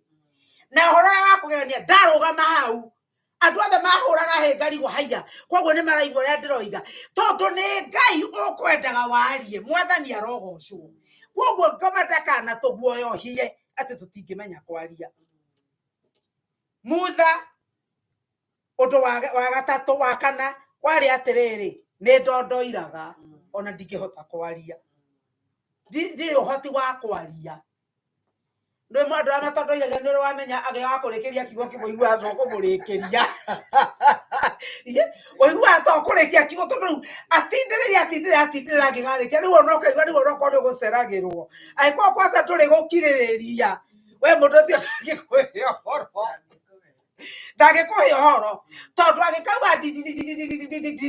Na ũhoro ũrĩa wa kũgegania, ndarũgama hau andũ othe mahũraga hĩ ngarigwo haiya, koguo nĩ maraigua ũrĩa ndĩroiga, tondũ nĩ Ngai ũkwendaga warie. Mwathani arogocwo. Koguo ngoma ndakana tũguoyohie atĩ tũtingĩmenya kwaria. Mutha ũndũ wa gatatũ wa kana warĩ atĩrĩrĩ, nĩ ndondoiraga ona ndingĩhota kwaria, ndirĩ ũhoti wa kwaria. Nĩ mũndũ arĩa matondoiragia nĩ ũrĩ wamenya agĩaga kũrĩkĩria kiugo kĩmwe ũiguaga to kũmũrĩkĩria. Ũiguaga to kũrĩkia kiugo tondũ rĩu atindĩrĩire atindĩrĩire atindĩrĩire angĩgarĩkia rĩu ona ũkaigua rĩu ona okorwo nĩ ũgũceragĩrwo. Angĩkorwo kwanza ndũrĩ gũkirĩrĩria, we mũndũ ũcio ndangĩkũhe ũhoro. Ndangĩkũhe ũhoro tondũ angĩkauga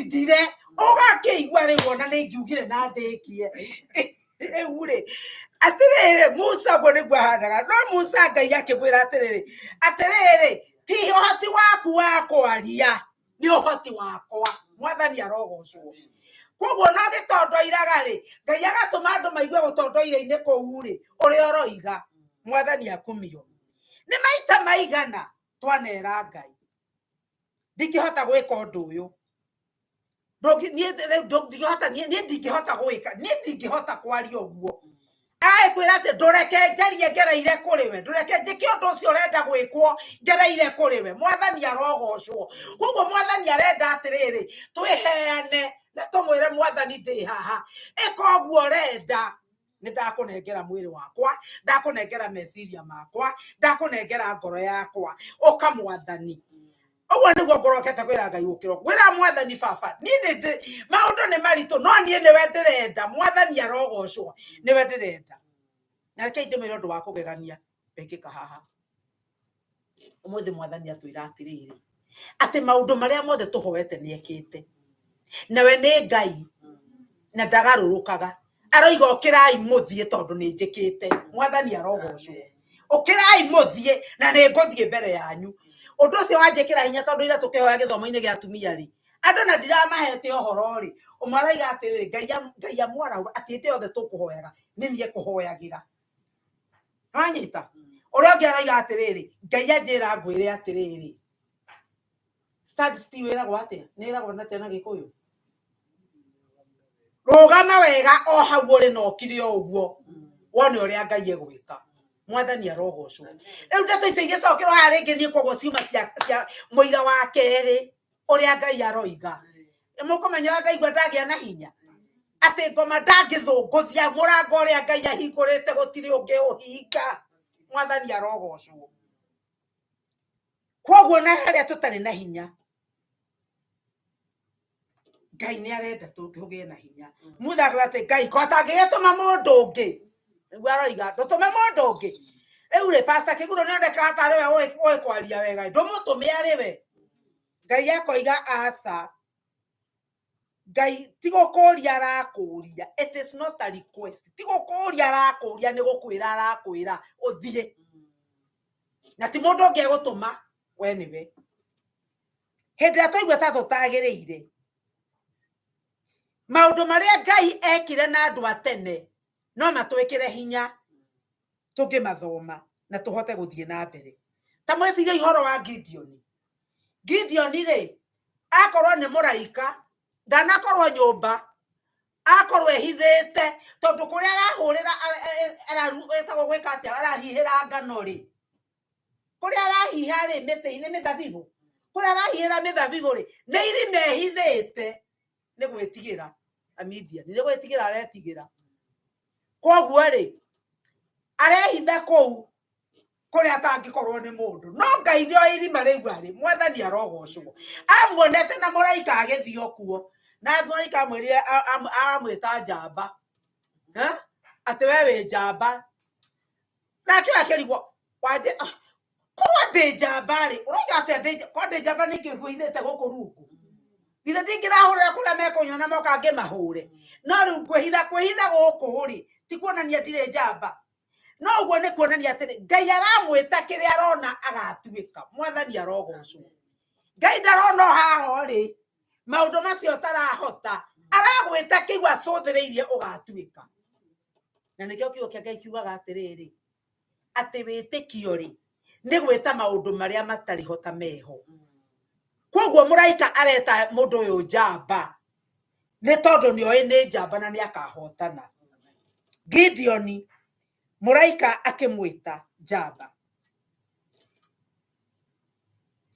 ndire ũgakĩigua rĩu ona nĩ ngiugire na ndĩkie. Rĩu rĩ, atĩrĩrĩ, Musa ũguo nĩguo ahanaga. No Musa Ngai akĩmwĩra atĩrĩrĩ, atĩrĩrĩ, ti ũhoti waku wa kwaria, nĩ ũhoti wakwa. Mwathani arogocwo. Koguo ona ũgĩtondoiraga rĩ, Ngai agatũma andũ maigue gũtondoira-inĩ kũu rĩ, ũrĩa ũroiga. Mwathani akumio. Nĩ maita maigana twanera Ngai, ndingĩhota gwĩka ũndũ ũyũ. Niĩ ndingĩhota gwĩka, niĩ ndingĩhota kwaria ũguo. Agĩkwĩra atĩ ndũreke njarie ngereire kũrĩ we, ndũreke njĩke ũndũ ũcio ũrenda gwĩkwo ngereire kũrĩ we. Mwathani arogocwo. Koguo Mwathani arenda atĩrĩrĩ, twĩheane na tũmwĩre Mwathani ndĩ haha, ĩka ũguo ũrenda. Nĩ ndakũnengera mwĩrĩ wakwa, ndakũnengera meciria makwa, ndakũnengera ngoro yakwa, ũka Mwathani. Ũguo nĩguo ngorokete kwĩra Ngai ũkĩro. Kwĩra Mwathani baba, niĩ nĩ maũndũ nĩ maritũ, no niĩ nĩwe ndĩrenda. Mwathani arogocwo, nĩwe ndĩrenda. Na reke ndĩmwĩre ũndũ wa kũgegania wekĩka haha. Ũmũthĩ Mwathani atwĩra atĩrĩrĩ, atĩ maũndũ marĩa mothe tũhoete nĩ ekĩte. Nawe nĩ Ngai na ndagarũrũkaga. Aroiga ũkĩrai mũthiĩ tondũ nĩ njĩkĩte. Mwathani arogocwo. Ũkĩrai mũthiĩ na nĩ ngũthiĩ mbere yanyu. Ũndũ ũcio wanjĩkĩra hinya tondũ ira tũkĩhoya gĩthomo-inĩ gĩa atumia rĩ, andũ na ndiramahete ũhoro rĩ, ũmwe aroiga atĩrĩrĩ, Ngai amwarahũra atĩ hĩndĩ yothe tũkũhoyaga nĩ niĩ ekũhoyagĩra. Wanyita? Ũrĩa ũngĩ aroiga atĩrĩrĩ, Ngai anjĩra ngwĩre atĩrĩrĩ, stand still ĩragwo atĩa? Nĩ ĩragwo atĩa na Gĩkũyũ? Rũgama wega o hau ũrĩ na ũkire o ũguo, wone ũrĩa Ngai egwĩka. Mwathani arogocwo. Rĩu ndeto icio igĩcokerwo haha rĩngĩ niĩ koguo ciuma cia mũira wa kerĩ ũrĩa Ngai aroiga. Mũkũmenya ũrĩa ndaigua ndagĩa na hinya atĩ ngoma ndangĩthũngũthia mũrango ũrĩa Ngai ahingũrĩte gũtirĩ ũngĩ ũhinga. Mwathani arogocwo. Koguo na harĩa tũtarĩ na hinya, Ngai nĩ arenda tũgĩe na hinya. Mutha akiuga atĩ Ngai ko atangĩgĩtũma mũndũ ũngĩ, nĩguo aroiga ndũtũme mũndũ ũngĩ. Rĩu rĩ, Pastor Kĩguro nĩ onekaga tarĩ we ũĩ kwaria wega, ndũmũtũme arĩ we. Ngai akoiga aca. Ngai ti gũkũria arakũria, it is not a request, ti gũkũria arakũria, nĩ gũkwĩra arakwĩra ũthiĩ, na ti mũndũ ũngĩ egũtũma, we nĩwe. Hĩndĩ ĩrĩa twaigua ta tũtagĩrĩire, maũndũ marĩa Ngai ekire na andũ a tene no matwĩkĩre hinya tũngĩmathoma na tũhote gũthiĩ na mbere. Ta mwĩcirie ũhoro wa Gideoni. Gideoni rĩ, akorwo nĩ mũraika, ndanakorwo nyũmba, akorwo ehithĩte, tondũ kũrĩa arahũrĩra, etagwo gwĩka atĩa, arahihĩra ngano rĩ, kũrĩa arahiha rĩ, mĩtĩ-inĩ mĩthabibũ, kũrĩa arahihĩra mĩthabibũ rĩ, nĩ irima ehithĩte nĩ gwĩtigĩra Amidiani, nĩ gwĩtigĩra aretigĩra. Koguo rĩ, arehitha kũu kũrĩa atangĩkorwo nĩ mũndũ, no Ngai nĩ oĩ irima rĩu arĩ. Mwathani arogocwo. Amuonete na mũraika agĩthiĩ o kuo, na mũraika amwĩrire, aramwĩta njamba, atĩ we wĩ njamba. Nake akĩrigwo, wanje, korwo ndĩ njamba rĩ, ũroiga atĩa ndĩ njamba? Korwo ndĩ njamba nĩ ingĩkwĩhithĩte gũkũ rungu, githĩ ndingĩrahũrĩra kũrĩa mekũnyona moka ngĩmahũre? No rĩu ngwĩhitha, kwĩhitha gũkũ rĩ, ti kuonania ndirĩ njamba. No ũguo nĩ kuonania atĩrĩ, Ngai aramwĩta kĩrĩa arona agatuĩka. Mwathani arogocwo. Ngai ndarona o haha ũrĩ, maũndũ macio ũtarahota, aragwĩta kĩu acũthĩrĩirie ũgatuĩka. Na nĩkĩo kiugo kĩa Ngai kiugaga atĩrĩrĩ, atĩ wĩtĩkio rĩ, nĩ gwĩta maũndũ marĩa matarĩ ho ta meho. Koguo mũraika areta mũndũ ũyũ njamba, nĩ tondũ nĩ oĩ nĩ njamba na nĩ akahotana. Gideoni, mũraika akĩmwĩta njamba.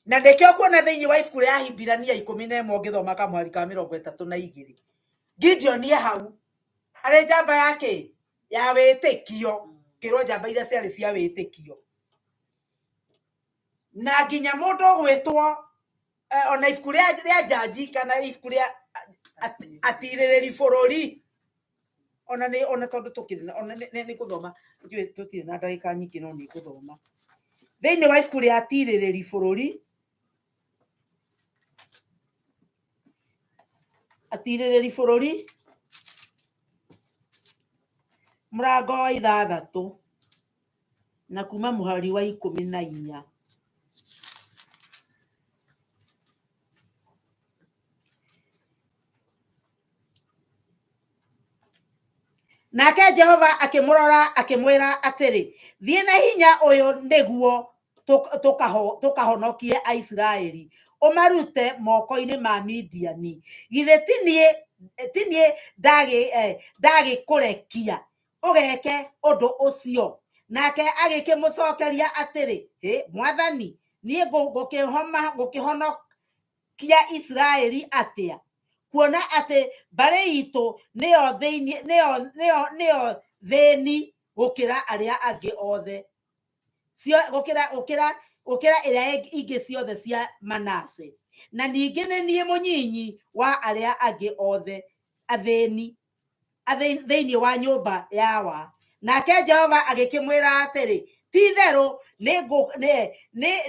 Na nĩkĩo kuona thĩinĩ wa ibuku rĩa Ahibirania 11 ũngĩthoma kamũhari ka 32, Gideoni e hau arĩ njamba ya kĩ? Ya wĩtĩkio. Kĩrwo njamba iria ciarĩ cia wĩtĩkio. Na nginya mũndũ ũgwĩtwo ona ibuku rĩa njanji kana ibuku rĩa atirĩrĩri bũrũri, ona nĩ ona tondũ tũkĩrĩ na ona nĩ ngũthoma, ndiũĩ tũtirĩ na ndagĩka nyingĩ, no nĩ ngũthoma thĩinĩ wa ibuku rĩa atirĩrĩri bũrũri, atirĩrĩri bũrũri mũrango wa 6 na kuma mũhari wa 14. Nake Jehova akĩmũrora akĩmwĩra atĩrĩ, thiĩ na hinya ũyũ nĩguo tũkahonokie Aisiraeli, ũmarute moko-inĩ ma Midiani. Githĩ ti niĩ ndagĩkũrekia ũgeke ũndũ ũcio? Nake agĩkĩmũcokeria atĩrĩ, hĩ Mwathani, niĩ ngũkĩhonokia Isiraeli atĩa, kuona atĩ mbarĩ itũ nĩyo thĩni gũkĩra arĩa angĩ othe, gũkĩra ĩrĩa ingĩ ciothe cia Manase, na ningĩ nĩ niĩ mũnyinyi wa arĩa angĩ othe athĩni thĩinĩ wa nyũmba yawa. Nake Jehova agĩkĩmwĩra atĩrĩ, ti-itherũ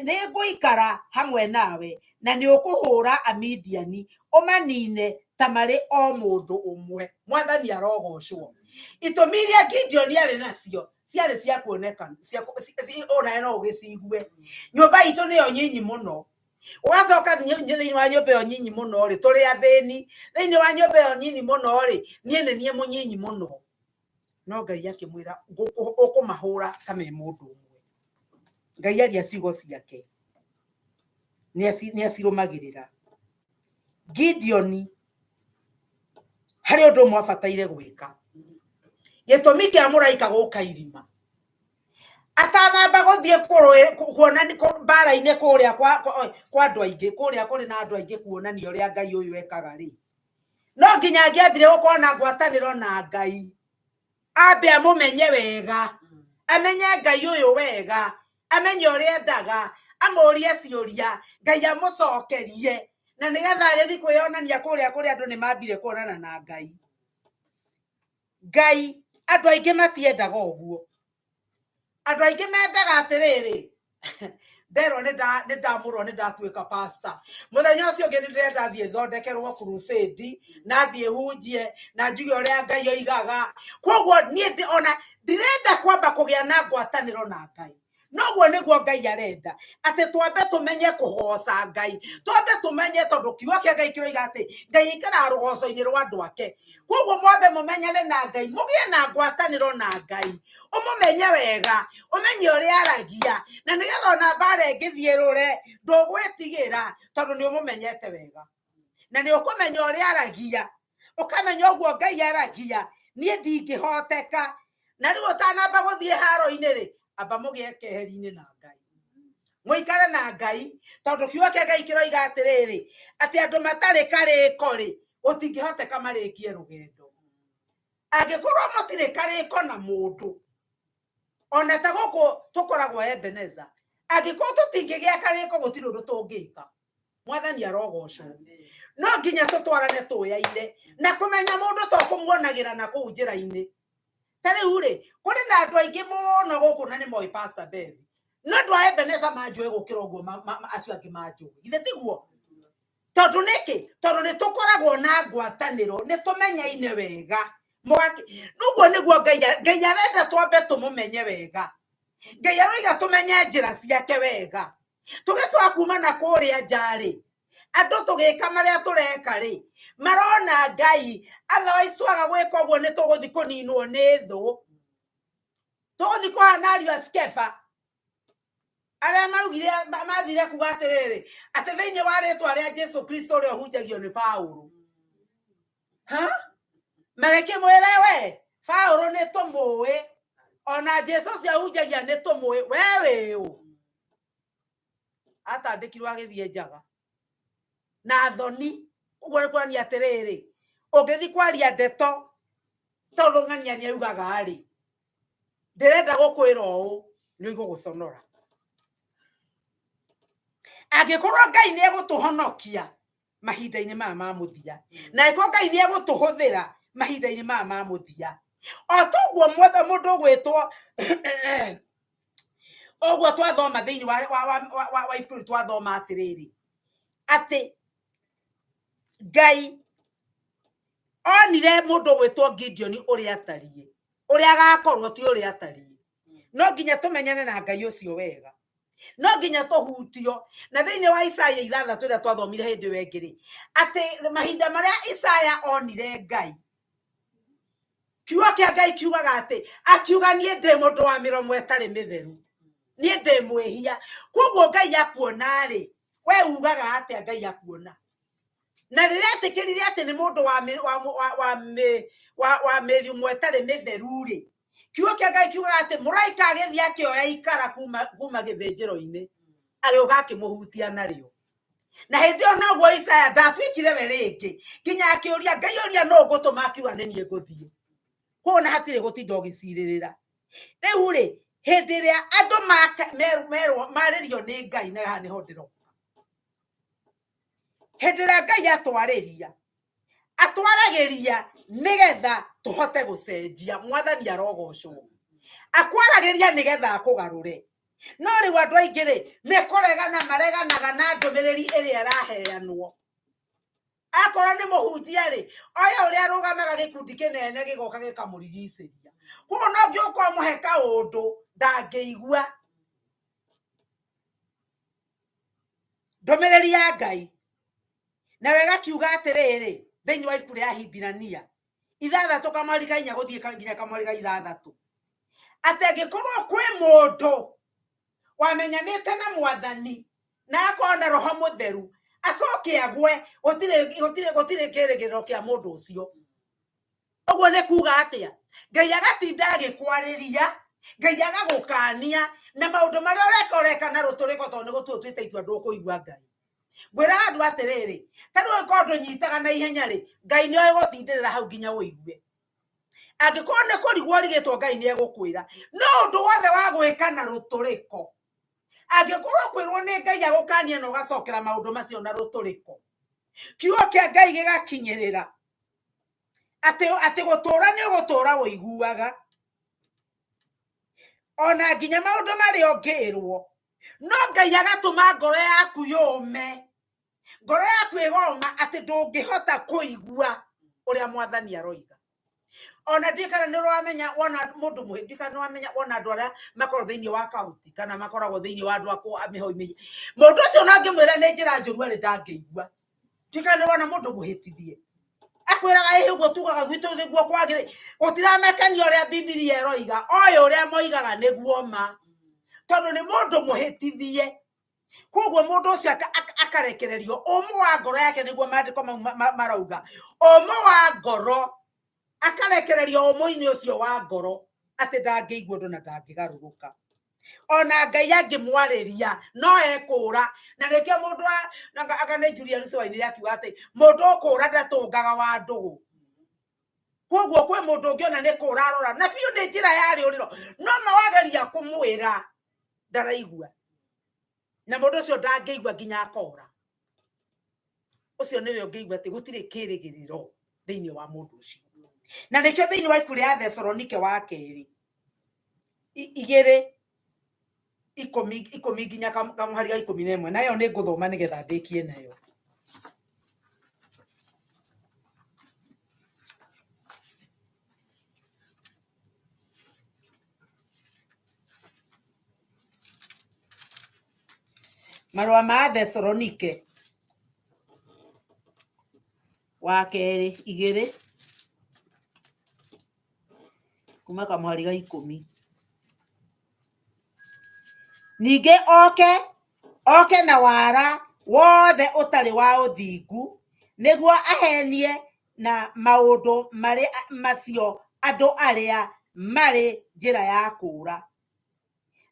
nĩngũikara hamwe nawe, na nĩũkũhũra Amidiani ũmanine ta marĩ o mũndũ ũmwe. Mwathani arogocwo. Itũmi iria Gideoni arĩ nacio ciarĩ cia kuoneka, onawe no ũgĩcigue. Nyũmba itũ nĩyo nyinyi mũno, ũgacoka thĩinĩ wa nyũmba ĩyo nyinyi mũno rĩ, tũrĩ athĩni. Thĩinĩ wa nyũmba ĩyo nyinyi mũno rĩ, niĩ nĩ niĩ mũnyinyi mũno. No Ngai akĩmwĩra, ũkũmahũra ta me mũndũ ũmwe. Ngai aria ciugo ciake nĩ acirũmagĩrĩra. Gideoni harĩ ũndũ ũmwe abataire gwĩka. Gĩtũmi kĩa mũraika gũka irima, atanamba gũthiĩ Gũthiĩ kuonania mbara-inĩ kũrĩa kwa andũ aingĩ, kũrĩa kũrĩ na andũ aingĩ kuonania ũrĩa Ngai ũyũ ekaga rĩ, no nginya angĩambire gũkorwo na ngwatanĩro na Ngai, ambe amũmenye wega, amenye Ngai ũyũ wega, amenye ũrĩa endaga, amũrie ciũria, Ngai amũcokerie, na nĩgetha agĩthiĩ kwĩyonania kũrĩa kũrĩa andũ nĩ mambire kuonana na Ngai. Ngai, andũ aingĩ matiendaga ũguo. Andũ aingĩ mendaga atĩrĩrĩ, nderwo nĩ ndamũrwo nĩ ndatuĩka pastor, mũthenya ũcio ũngĩ nĩ ndĩrenda thiĩ thondekerwo crusade, na thiĩ hunjie, na njuge ũrĩa Ngai oigaga. Koguo niĩ ona ndirenda kwamba kũgĩa na ngwatanĩro na Ngai. Noguo nĩguo Ngai arenda, atĩ twambe tũmenye kũgoca Ngai, twambe tũmenye, tondũ kiugo kĩa Ngai kĩroiga atĩ Ngai aikaraga rũgoco-inĩ rwa andũ ake. Koguo mwambe mũmenyane na Ngai, mũgĩe na ngwatanĩro na Ngai, ũmũmenye wega, ũmenye ũrĩa aragia, na nĩgetha ona mbara ĩngĩthiĩ ĩrũre, ndũgwĩtigĩra, tondũ nĩ ũmũmenyete wega, na nĩ ũkũmenya ũrĩa aragia, ũkamenya ũguo Ngai aragia, niĩ ndingĩhoteka. Na rĩu ũtanamba gũthiĩ haro-inĩ rĩ, amba mũgĩe keheri-inĩ na Ngai, mũikare na Ngai, tondũ kiugo kĩa Ngai kĩroiga atĩrĩrĩ, atĩ andũ matarĩ karĩko rĩ, gũtingĩhoteka marĩkie rũgendo. Angĩkorwo mũtirĩ karĩko na mũndũ, ona ta gũkũ tũkoragwo Ebeneza, angĩkorwo tũtingĩgĩa karĩko gũtirĩ ũndũ tũngĩka. Mwathani arogocwo. No nginya tũtwarane tũyaine, na kũmenya mũndũ to kũmuonagĩra na kũu njĩra-inĩ. Ta rĩu rĩ, kũrĩ na andũ aingĩ mũno gũkũ na nĩ moĩ Pastor Beth, no andũ a Ebeneza manjũĩ gũkĩra ũguo acio angĩ manjũĩ. Githĩ tiguo? Tondũ nĩkĩ? Tondũ nĩ tũkoragwo na ngwatanĩro, nĩ tũmenyaine wega. Ũguo nĩguo Ngai arenda twambe tũmũmenye wega. Ngai aroiga tũmenye njĩra ciake wega. Tũgĩcoka kuma na kũrĩa nja rĩ, andũ tũgĩka marĩa tũreka rĩ, marona Ngai, otherwise twaga gwĩka ũguo nĩ tũgũthiĩ kũninwo nĩ thũ. Tũgũthiĩ kũhana ariũ a Skefa, arĩa maugire, mathire kuga atĩrĩrĩ, atĩ thĩinĩ wa rĩtwa rĩa Jesu Kristo ũrĩa ũhunjagio nĩ Paũlũ. Ha? Magĩkĩmwĩra, we Paũlũ nĩ tũmũĩ, ona Jesu ũcio ahunjagia nĩ tũmũĩ, we wĩ ũ? Atandĩkirwo agĩthiĩ njaga na thoni. Ũguo nĩ kuonania atĩrĩrĩ, ũngĩthiĩ kwaria ndeto tondũ ng'ania nĩ augaga rĩ, ndĩrenda gũkwĩra ũũ, nĩ ũgũgũconora. Angĩkorwo Ngai nĩ egũtũhonokia mahinda-inĩ maya ma mũthia, na angĩkorwo Ngai nĩ egũtũhũthĩra mahinda-inĩ maya ma mũthia, o toguo mũndũ ũgwĩtwo ũguo twathoma thĩinĩ wa ibuku rĩu twathoma atĩrĩrĩ, atĩ Ngai onire mũndũ ũgwĩtwo Gideon ũrĩa atariĩ, ũrĩa agakorwo ti ũrĩa atariĩ. No nginya tũmenyane na Ngai ũcio wega, no nginya tũhutio. Na thĩinĩ wa Isaya 6 ĩrĩa twathomire hĩndĩ ĩyo ĩngĩ rĩ, atĩ mahinda marĩa Isaya onire Ngai, kiugo kĩa Ngai kiugaga atĩ akiuga niĩ ndĩ mũndũ wa mĩromo ĩtarĩ mĩtheru, niĩ ndĩ mwĩhia. Koguo Ngai akuona rĩ, we ugaga atĩa Ngai akuona? Na rĩrĩa etĩkĩrire atĩ nĩ mũndũ wa mĩromo ĩtarĩ mĩtheru rĩ, kiugo kĩa Ngai kiugaga atĩ mũraika agĩthiĩ akĩoya ikara kuma gĩthĩnjĩro-inĩ, agĩũka akĩmũhutia narĩo. Na hĩndĩ ĩyo noguo Isaya ndatuĩkire we rĩngĩ, nginya akĩũria Ngai ũria nũ ngũtũma, akiuga nĩ niĩ ngũthiĩ. Koguo na hatirĩ gũtinda ũgĩcirĩrĩra. Rĩu rĩ, hĩndĩ ĩrĩa andũ merwo marĩrio nĩ Ngai, na haha nĩho ndĩroka. Hĩndĩ ĩrĩa Ngai atwarĩria, atwaragĩria nĩgetha tũhote gũcenjia. Mwathani arogocwo. Akwaragĩria nĩgetha akũgarũre. No rĩu andũ aingĩ rĩ, nĩ kũregana mareganaga na ndũmĩrĩri ĩrĩa ĩraheanwo. Akorwo nĩ mũhunjia rĩ, oya ũrĩa arũgamaga gĩkundi kĩnene gĩgoka gĩkamũrigicĩria. Koguo no nginya ũkorwo mũhe kaũndũ ndangĩigua. Ndũmĩrĩri ya Ngai. Na wega kiuga atĩrĩrĩ, thĩinĩ wa ibuku rĩa Ahibirania 6 kamweri ka 4 gũthiĩ nginya kamweri ga 6, atĩ angĩkorwo kwĩ mũndũ wamenyanĩte na Mwathani na akorwo na Roho Mũtheru, acoke agwe, gũtirĩ kĩrĩgĩrĩro kĩa mũndũ ũcio. Ũguo nĩ kuga atĩa? Ngai agatinda agĩkwarĩria, Ngai agagũkania na maũndũ marĩa ũreka ũreka na rũtũrĩko tondũ nĩ gũtua ũtuĩte itua ndũkũigua Ngai. Ngwĩra andũ atĩrĩrĩ, ta rĩu ũngĩkorwo ndũnyitaga na ihenya rĩ, Ngai nĩ oĩ gũtindĩrĩra hau nginya ũigue. Angĩkorwo nĩ kũrigwo ũrigĩtwo Ngai nĩ egũkwĩra. No ũndũ wothe wa gwĩka na rũtũrĩko, angĩkorwo kwĩrwo nĩ Ngai agũkanie na ũgacokera maũndũ macio na rũtũrĩko, kiugo kĩa Ngai gĩgakinyĩrĩra atĩ gũtũra nĩ ũgũtũra ũiguaga, ona nginya maũndũ marĩa ũngĩrwo, no Ngai agatũma ngoro yaku yũme, ngoro yaku ĩgoma atĩ ndũngĩhota kũigua ũrĩa mwathani aroiga. Ona ndiũĩ kana nĩ ũramenya wona mũndũ mũhĩ, ndiũĩ kana nĩ ũramenya wona andũ arĩa makoragwo thĩinĩ wa kaunti kana makoragwo thĩinĩ wa andũ a mĩhoi mĩingĩ, mũndũ ũcio ona ũngĩmwĩra nĩ njĩra njũru arĩ ndangĩigua. Ndiũĩ kana nĩ wona mũndũ mũhĩtithie akwĩraga ĩhĩ ũguo tugaga gwitũ nĩguo kwagĩrĩ, gũtiramakania ũrĩa Bibilia ĩroiga, oĩ ũrĩa moigaga nĩguo ma, tondũ nĩ mũndũ mũhĩtithie. Koguo mũndũ ũcio akarekererio ũmũ wa ngoro yake, nĩguo maandĩko mau marauga, ũmũ wa ngoro, akarekererio ũmũ-inĩ ũcio wa ngoro atĩ ndangĩigua ũndũ na ndangĩgarũrũka. Ona Ngai angĩmwarĩria no ekũra, na nĩkĩo mũndũ anga nĩ Julius Wainĩre akiuga atĩ mũndũ ũkũra ndatũngaga wa ndũgũ. Koguo kwĩ mũndũ ũngĩona nĩ kũra arora na biũ nĩ njĩra ya rĩũrĩro, no ma wageria kũmwĩra ndaraigua, na mũndũ ũcio ndangĩigua nginya akora. Ũcio nĩwe ũngĩigua atĩ gũtirĩ kĩrĩgĩrĩro thĩinĩ wa mũndũ ũcio. Na nĩkĩo thĩinĩ wa ibuku rĩa Thesalonike wa kerĩ igĩrĩ ikũmi nginya kamũhari ga 11, nayo nĩ ngũthoma nĩgetha ndĩkie nayo. Marũa ma Thesalonike wa kerĩ igĩrĩ kuma kamũhari ga 10. Ningĩ oke na wara wothe ũtarĩ wa ũthingu, nĩguo ahenie na maũndũ marĩ macio andũ arĩa marĩ njĩra ya kũũra.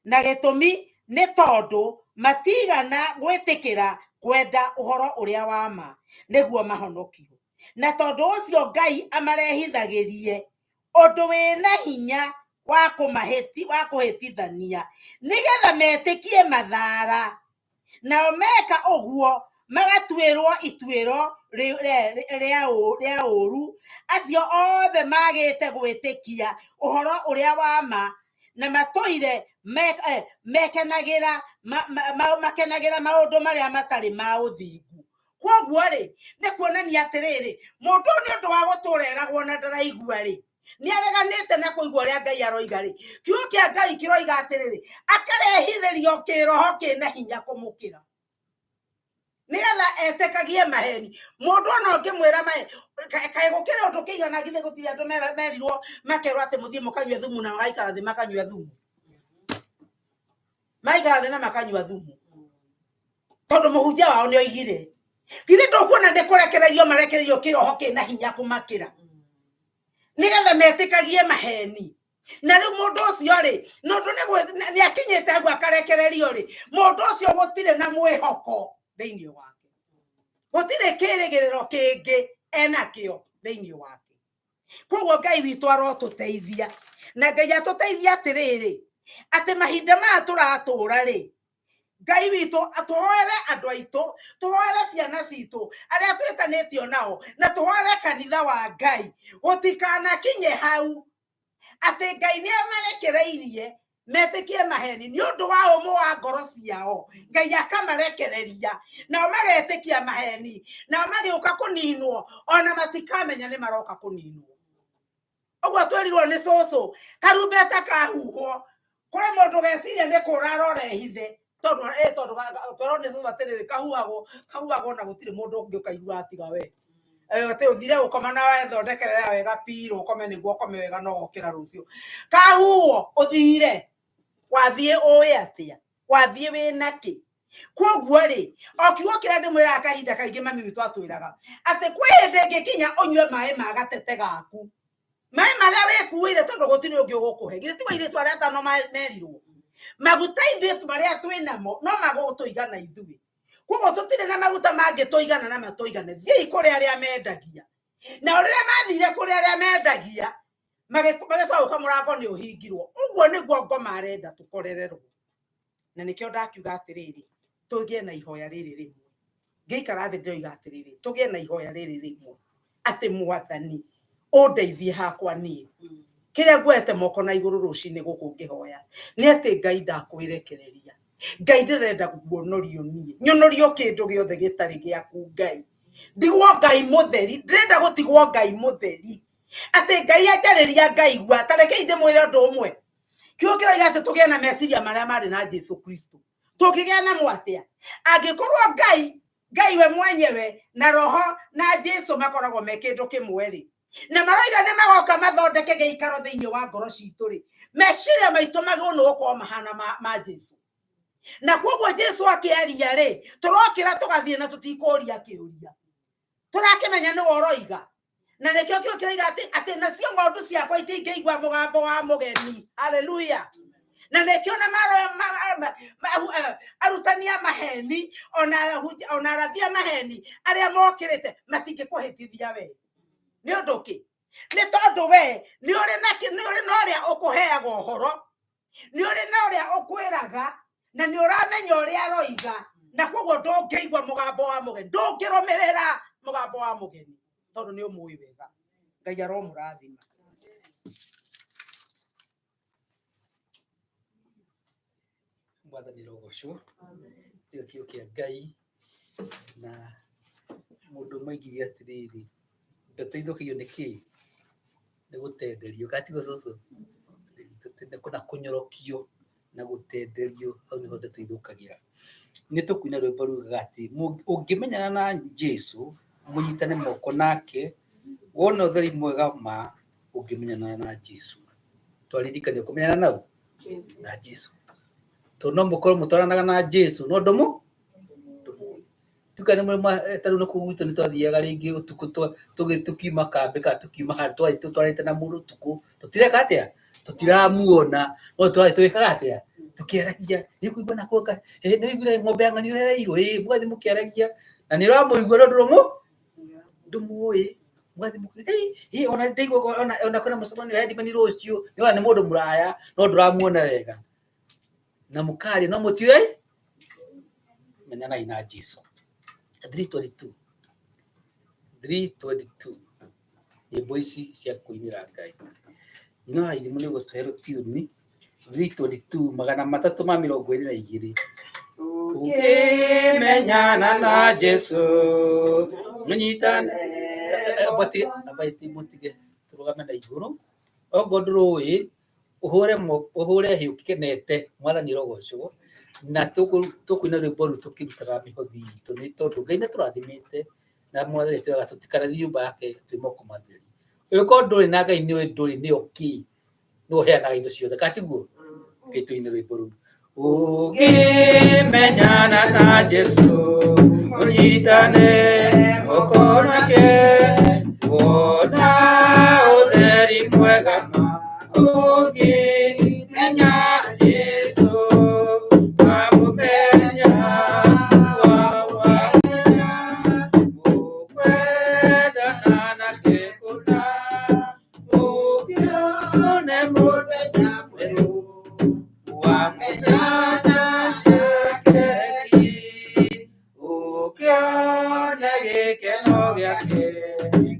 Na gĩtũmi nĩ tondũ matigana gwĩtĩkĩra kwenda ũhoro ũrĩa wa ma nĩguo mahonokio. Na tondũ ũcio Ngai amarehithagĩrie ũndũ wĩna hinya wa kũhĩtithania, nĩgetha metĩkie mathara. Nao meka ũguo magatuĩrwo ituĩro rĩa ũũru, acio othe magĩte gwĩtĩkia ũhoro ũrĩa wa ma na matũire makenagĩra maũndũ marĩa matarĩ ma ũthingu. Kwoguo rĩ, nĩ kuonania atĩrĩrĩ, mũndũ ũyũ nĩ ũndũ wa gũtũra eragwo na ndaraigua rĩ, nĩ areganĩte na kũigua ũrĩa Ngai aroiga rĩ, kiugo kĩa Ngai kĩroiga atĩrĩrĩ, akarehithĩrio kĩroho kĩna hinya kũmũkĩra, nĩgetha etĩkagie maheni. Mũndũ ona ũngĩmwĩra maheni, kaĩ gũkĩrĩ ũndũ kĩigana githĩ gũtirĩ andũ merirwo makerwo atĩ mũthiĩ mũkanyue thumu na magaikara thĩ makanyua thumu, magaikara thĩ na makanyua thumu, tondũ mũhunjia wao nĩ oigire. Githĩ ndũkuona nĩ kũrekererio marekererio kĩroho kĩna hinya kũmakĩra, nĩgetha metĩkagie maheni. Na rĩu mũndũ ũcio rĩ, na ũndũ nĩ akinyĩte hau akarekererio rĩ, mũndũ ũcio gũtirĩ na mwĩhoko thĩinĩ wake, gũtirĩ kĩrĩgĩrĩro kĩngĩ enakĩo thĩinĩ wake. Koguo Ngai witũ arotũteithia, na Ngai atũteithia atĩrĩrĩ, atĩ mahinda maya tũratũra rĩ, Ngai witũ atũhoere andũ aitũ, tũhoere ciana citũ arĩa twĩtanĩtio nao, na tũhoere kanitha wa Ngai gũtikanakinye hau atĩ Ngai nĩ amarekereirie metĩkie maheni nĩ ũndũ wa ũmũ wa ngoro ciao. Ngai akamarekereria nao magetĩkia maheni, nao magĩũka kũninwo ona matikamenya nĩ maroka kũninwo. Ũguo twerirwo nĩ cũcũ, karumbeta kahuhwo kũrĩ mũndũ geciria nĩ kũra arora ehithe, tondũ tondũ twerwo nĩ cũcũ atĩrĩrĩ, kahuhagwo na gũtirĩ mũndũ ũngĩ ũkaigua tiga we. Atĩ ũthire gũkoma na wethondeke wega pillow ũkome nĩguo ũkome wega na ũgokĩra rũciũ. Kahuhwo ũthire, wathiĩ ũĩ atĩa, wathiĩ wĩna kĩ? Koguo rĩ, o kiugo kĩrĩa ndĩmwĩraga kahinda kaingĩ mami witũ atwĩraga atĩ kwĩ hĩndĩ ĩngĩkinya ũnyue maĩ ma gatete gaku, Maĩ marĩa wĩkuĩire tondũ gũtirĩ ũngĩ ũgũkũhe. Githĩ tiguo airĩtu arĩa atano merirwo? Maguta ithuĩ marĩa twĩ namo no magũtũigana ithuĩ. Koguo tũtirĩ na maguta mangĩtũigana na matũigane. Thiĩi kũrĩ arĩa mendagia. Nao rĩrĩa mathire kũrĩ arĩa mendagia, magĩcoka mũrango nĩ ũhingirwo. Ũguo nĩguo ngoma arenda tũkorererwo. Na nĩkĩo ndakiuga atĩrĩrĩ, tũgĩe na ihoya rĩrĩ rĩmwe. Ngĩikara thĩ ndĩroiga atĩrĩrĩ, tũgĩe na ihoya rĩrĩ rĩmwe. Atĩ Mwathani ũndeithie hakwa niĩ. Kĩrĩa nguoete moko na igũrũ rũcinĩ gũkũ ngĩhoya nĩ atĩ Ngai ndakwĩrekereria. Ngai ndĩrenda guonorio niĩ. Nyonorio kĩndũ gĩothe gĩtarĩ gĩaku Ngai. Ndigwo Ngai mũtheri, ndĩrenda gũtigwo Ngai mũtheri. Atĩ Ngai anjarĩria ngaigua, ta rekei ndĩmwĩre ũndũ ũmwe. Kiugo kĩroiga atĩ tũgĩe na meciria marĩa marĩ na Jesu Kristo. Tũngĩgĩa namo atĩa? Angĩkorwo Ngai, Ngai we mwenyewe na Roho na Jesu makoragwo me kĩndũ kĩmwe rĩ, na maroiga nĩ magoka mathondeke gĩikaro thĩinĩ wa ngoro citũ rĩ, meciria maitũ magĩrĩirwo nĩ gũkorwo mahana ma Jesu. Na koguo Jesu akĩaria rĩ, tũrokĩra tũgathiĩ na tũtikũria kĩũria. Tũrakĩmenya nĩwe ũroiga. Na nĩkĩo kĩo kĩroiga atĩ nacio ng'ondu ciakwa itingĩigua mũgambo wa mũgeni. Haleluya. Na nĩkĩo na arutani a maheni, ona arathi a maheni arĩa mokĩrĩte matingĩkũhĩtithia we. Nĩ ũndũ kĩ? Nĩ tondũ we nĩ ũrĩ na nĩ ũrĩ na ũrĩa ũkũheaga ũhoro, nĩ ũrĩ na ũrĩa ũkwĩraga, na nĩ ũramenya ũrĩa aroiga, na koguo ndũngĩigua mũgambo wa mũgeni, ndũngĩrũmĩrĩra mũgambo wa mũgeni tondũ nĩ ũmũĩ wega. Ngai aromũrathima. Mwathani rogocwo, tiga kiugo kĩa Ngai. Na mũndũ ũmwe oigire atĩrĩrĩ, ndeto ithũkagio nĩ kĩ? Nĩ gũtenderio, kana tiguo cũcũ? Na kũnyorokio na gũtenderio, hau nĩho ndeto ithũkagĩra. Nĩ tũkuina rwĩmbo rugaga atĩ ũngĩmenyana na Jesu, mũnyitane moko nake, wone ũtheri mwega ma ũngĩmenyana na Jesu. Twaririkania kũmenyana nau? Na Jesu. Tondũ no mũkorwo mũtwaranaga na Jesu, no ndũmũ? Ndũmũĩ. Ndiũĩ kana nĩ mũrĩ ta rĩu nakũu gwitũ nĩ twathiaga rĩngĩ ũtukũ tũkiuma kambĩ kana tũkiuma handũ twarĩ tũtwarĩte na mũndũ ũtukũ, tũtireka atĩa? Tũtiramuona, no tũrathiĩ tũgĩkaga atĩa? Tũkĩaragia, nĩ ũkũigua nakũu nĩ ũiguire ng'ombe ya ng'ania ũrĩa ĩreirwo? Ĩĩ, mũgathiĩ mũkĩaragia, na nĩ ũramũigua no ndũrũmũ? Ndũmũĩ. Mũgathiĩ ĩĩ ona ndaigua ona kwĩna mũcemanio Headman rũciũ, nĩ ũrona nĩ mũndũ mũraya no ndũramuona wega. Na mũkaria no mũtiũĩ? Menyanai na Jesu. 322. 322. Nyĩmbo ici cia kũinĩra Ngai. No irimũ nĩ gũtũhe rũtiuni. 322 magana matatũ ma mĩrongo ĩrĩ na igĩrĩ. Ũkĩmenyana na Jesu, mũnyitane. Mũtige tũrũgame na igũrũ. Okorwo ndũrũĩ, ũhũre hĩ ũkenete, Mwathani arogocwo. Na tũkũina rwĩmbo rũu tũkĩrutaga mĩhothi itũ nĩ tondũ Ngai nĩ atũrathimĩte na Mwathani atwĩraga tũtikanathiĩ nyũmba yake twĩ moko matheri. Ũngĩkorwo ndũrĩ na Ngai nĩũĩ ndũrĩ nĩyo kĩ, nĩwe ũheanaga indo ciothe, kana tiguo? Ngai tũine rwĩmbo rũu. Ũngĩmenyana na Jesu, ũnyitane moko nake, wona ũtheri mwega ma. Ũngĩmenya Jesu, wamũmenya, wamũmenya, ũkwendana nake kũna, ũkĩone mũthenya mwerũ. Wamenyana nake ki, ũkĩone gĩkeno gĩake,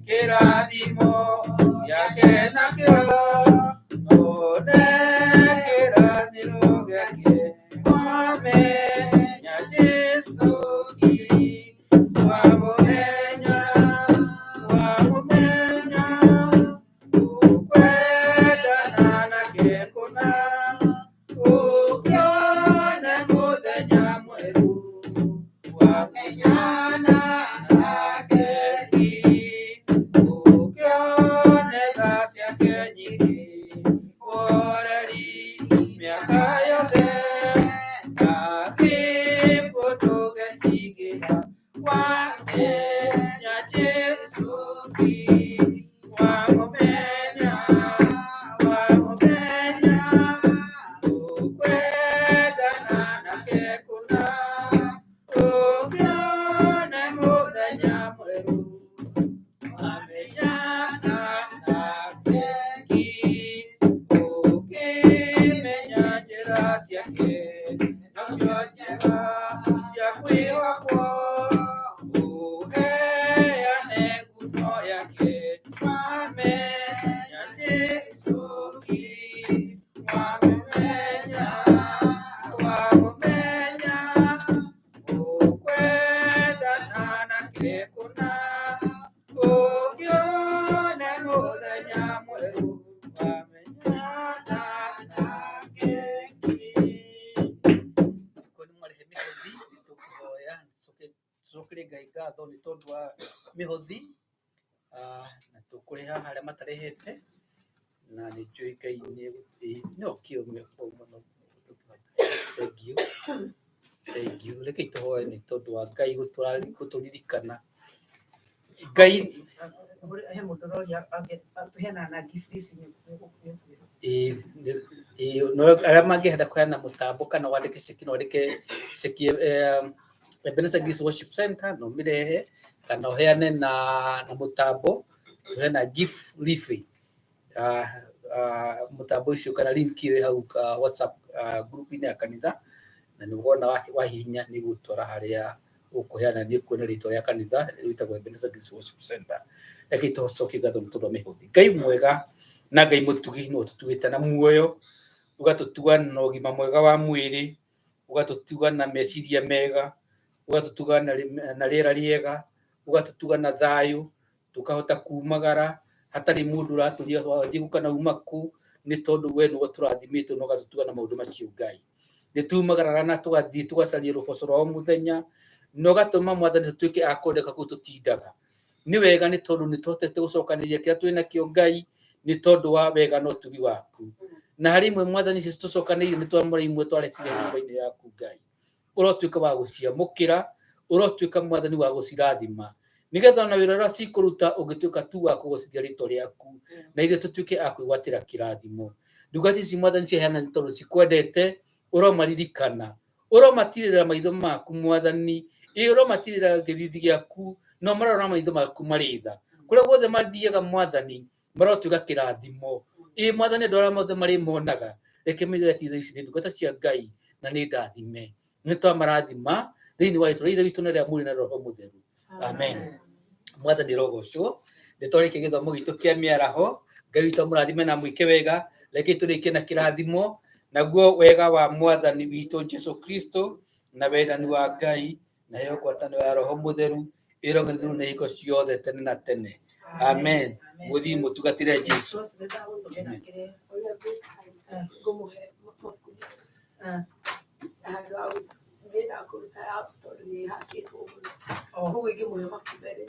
kĩrathimo gĩake nakĩo, one kĩrathimo gĩake, wamenya Jesu ki, wamũmenya, wamũmenya, ũkwendana nake kũna, ũkĩone mũthenya mwerũ, wamenyana nake ki, ũkĩone tha ciake nyingĩ, ũhoreri mĩaka yothe, na Ngatho nĩ tondũ wa mĩhothi, na tũkũrĩha harĩa matarĩhĩte, na nĩ njũĩ Ngai nĩ no kĩo mũno. Thank you, thank you. Reke tũhoe nĩ tondũ wa Ngai gũtũririkana. Ngai He mũndũ ũroria tũheanaga na gift. Ĩĩ, no arĩa mangĩenda kũheana mũtambo kana wandĩke ceki, no wandĩke ceki Ebenezer Grace Worship Center, no mĩrehe kana ũheane na mũtambo tũheana gift lifi, mũtambo ũcio kana link ĩyo ĩ hau WhatsApp group-inĩ ya kanitha, na nĩ wona wahihinya nĩ gũtwara harĩa ũkũheana, nĩ ũkuona rĩtwa rĩa kanitha rĩtagwo Ebenezer Grace Worship Center. Reke tũcokie ngatho nĩ tondũ wa mĩhothi. Ngai mwega na Ngai mũtugi, nĩwe ũtũtugĩte na muoyo, ũgatũtuga na ũgima mwega wa mwĩrĩ, ũgatũtuga na meciria mega, ũgatũtuga na rĩera rĩega, ũgatũtuga na thayũ, tũkahota kumagara hatarĩ mũndũ ũratũria wathiĩ kũ kana uma kũ, nĩ tondũ we nĩwe tũrathimĩtwo na ũgatũtuga na maũndũ macio. Ngai, nĩ tumagaraga na tũgathiĩ tũgacaria rũboco rwa o mũthenya, na ũgatũma Mwathani tũtuĩke a kwendeka kũu tũtindaga. Nĩ wega nĩ tondũ nĩ tũhotete gũcokanĩrĩria kĩrĩa twĩ nakĩo, Ngai, nĩ tondũ wa wega na ũtugi waku. Na harĩ imwe, Mwathani, icio tũcokanĩrĩire, nĩ twamũra imwe twareciria nyũmba-inĩ yaku. Ngai, ũrotuĩka wa gũciamũkĩra, ũrotuĩka, Mwathani, wa gũcirathima, nĩgetha ona wĩra ũrĩa cikũruta ũngĩtuĩka tu wa kũgocithia rĩtwa rĩaku, na ithuĩ tũtuĩke a kwĩgwatĩra kĩrathimo. Ndungata ici, Mwathani, ciaheana nĩ tondũ cikwendete. Ũromaririkana, ũromatirĩra maitho maku, Mwathani, ĩ ũromatirĩra gĩthithi gĩaku, no marora maitho maku marĩ tha kũrĩa guothe mathiaga. Mwathani, marotuĩka kĩrathimo. Ĩ Mwathani, andũ arĩa mothe marĩmonaga, reke moige atĩ ici nĩ ndungata cia Ngai na nĩ ndathime. Nĩ twamarathima thĩinĩ wa rĩtwa rĩa Ithe witũ na rĩa Mũriũ na Roho Mũtheru, amen. Mwathani rogocwo. Nĩ twarĩkia gĩthomo gitũ kĩa mĩaraho. Ngai witũ amũrathime na mwĩke wega. Reke tũrĩkie na kĩrathimo. Naguo wega wa Mwathani witũ Jesu Kristo na wendani wa Ngai na heo ngwatanĩro ya Roho Mũtheru ĩrogereirwo nĩ hingo ciothe tene na tene, amen. Mũthiĩ mũtungatĩre Jesu. Ũrĩa ngwĩka, ngũmũhe mabuku handũ ha gũthiĩ na kũruta yabu tondũ nĩ ĩhakĩtwo mũno, koguo ingĩmũhe mabuku merĩ.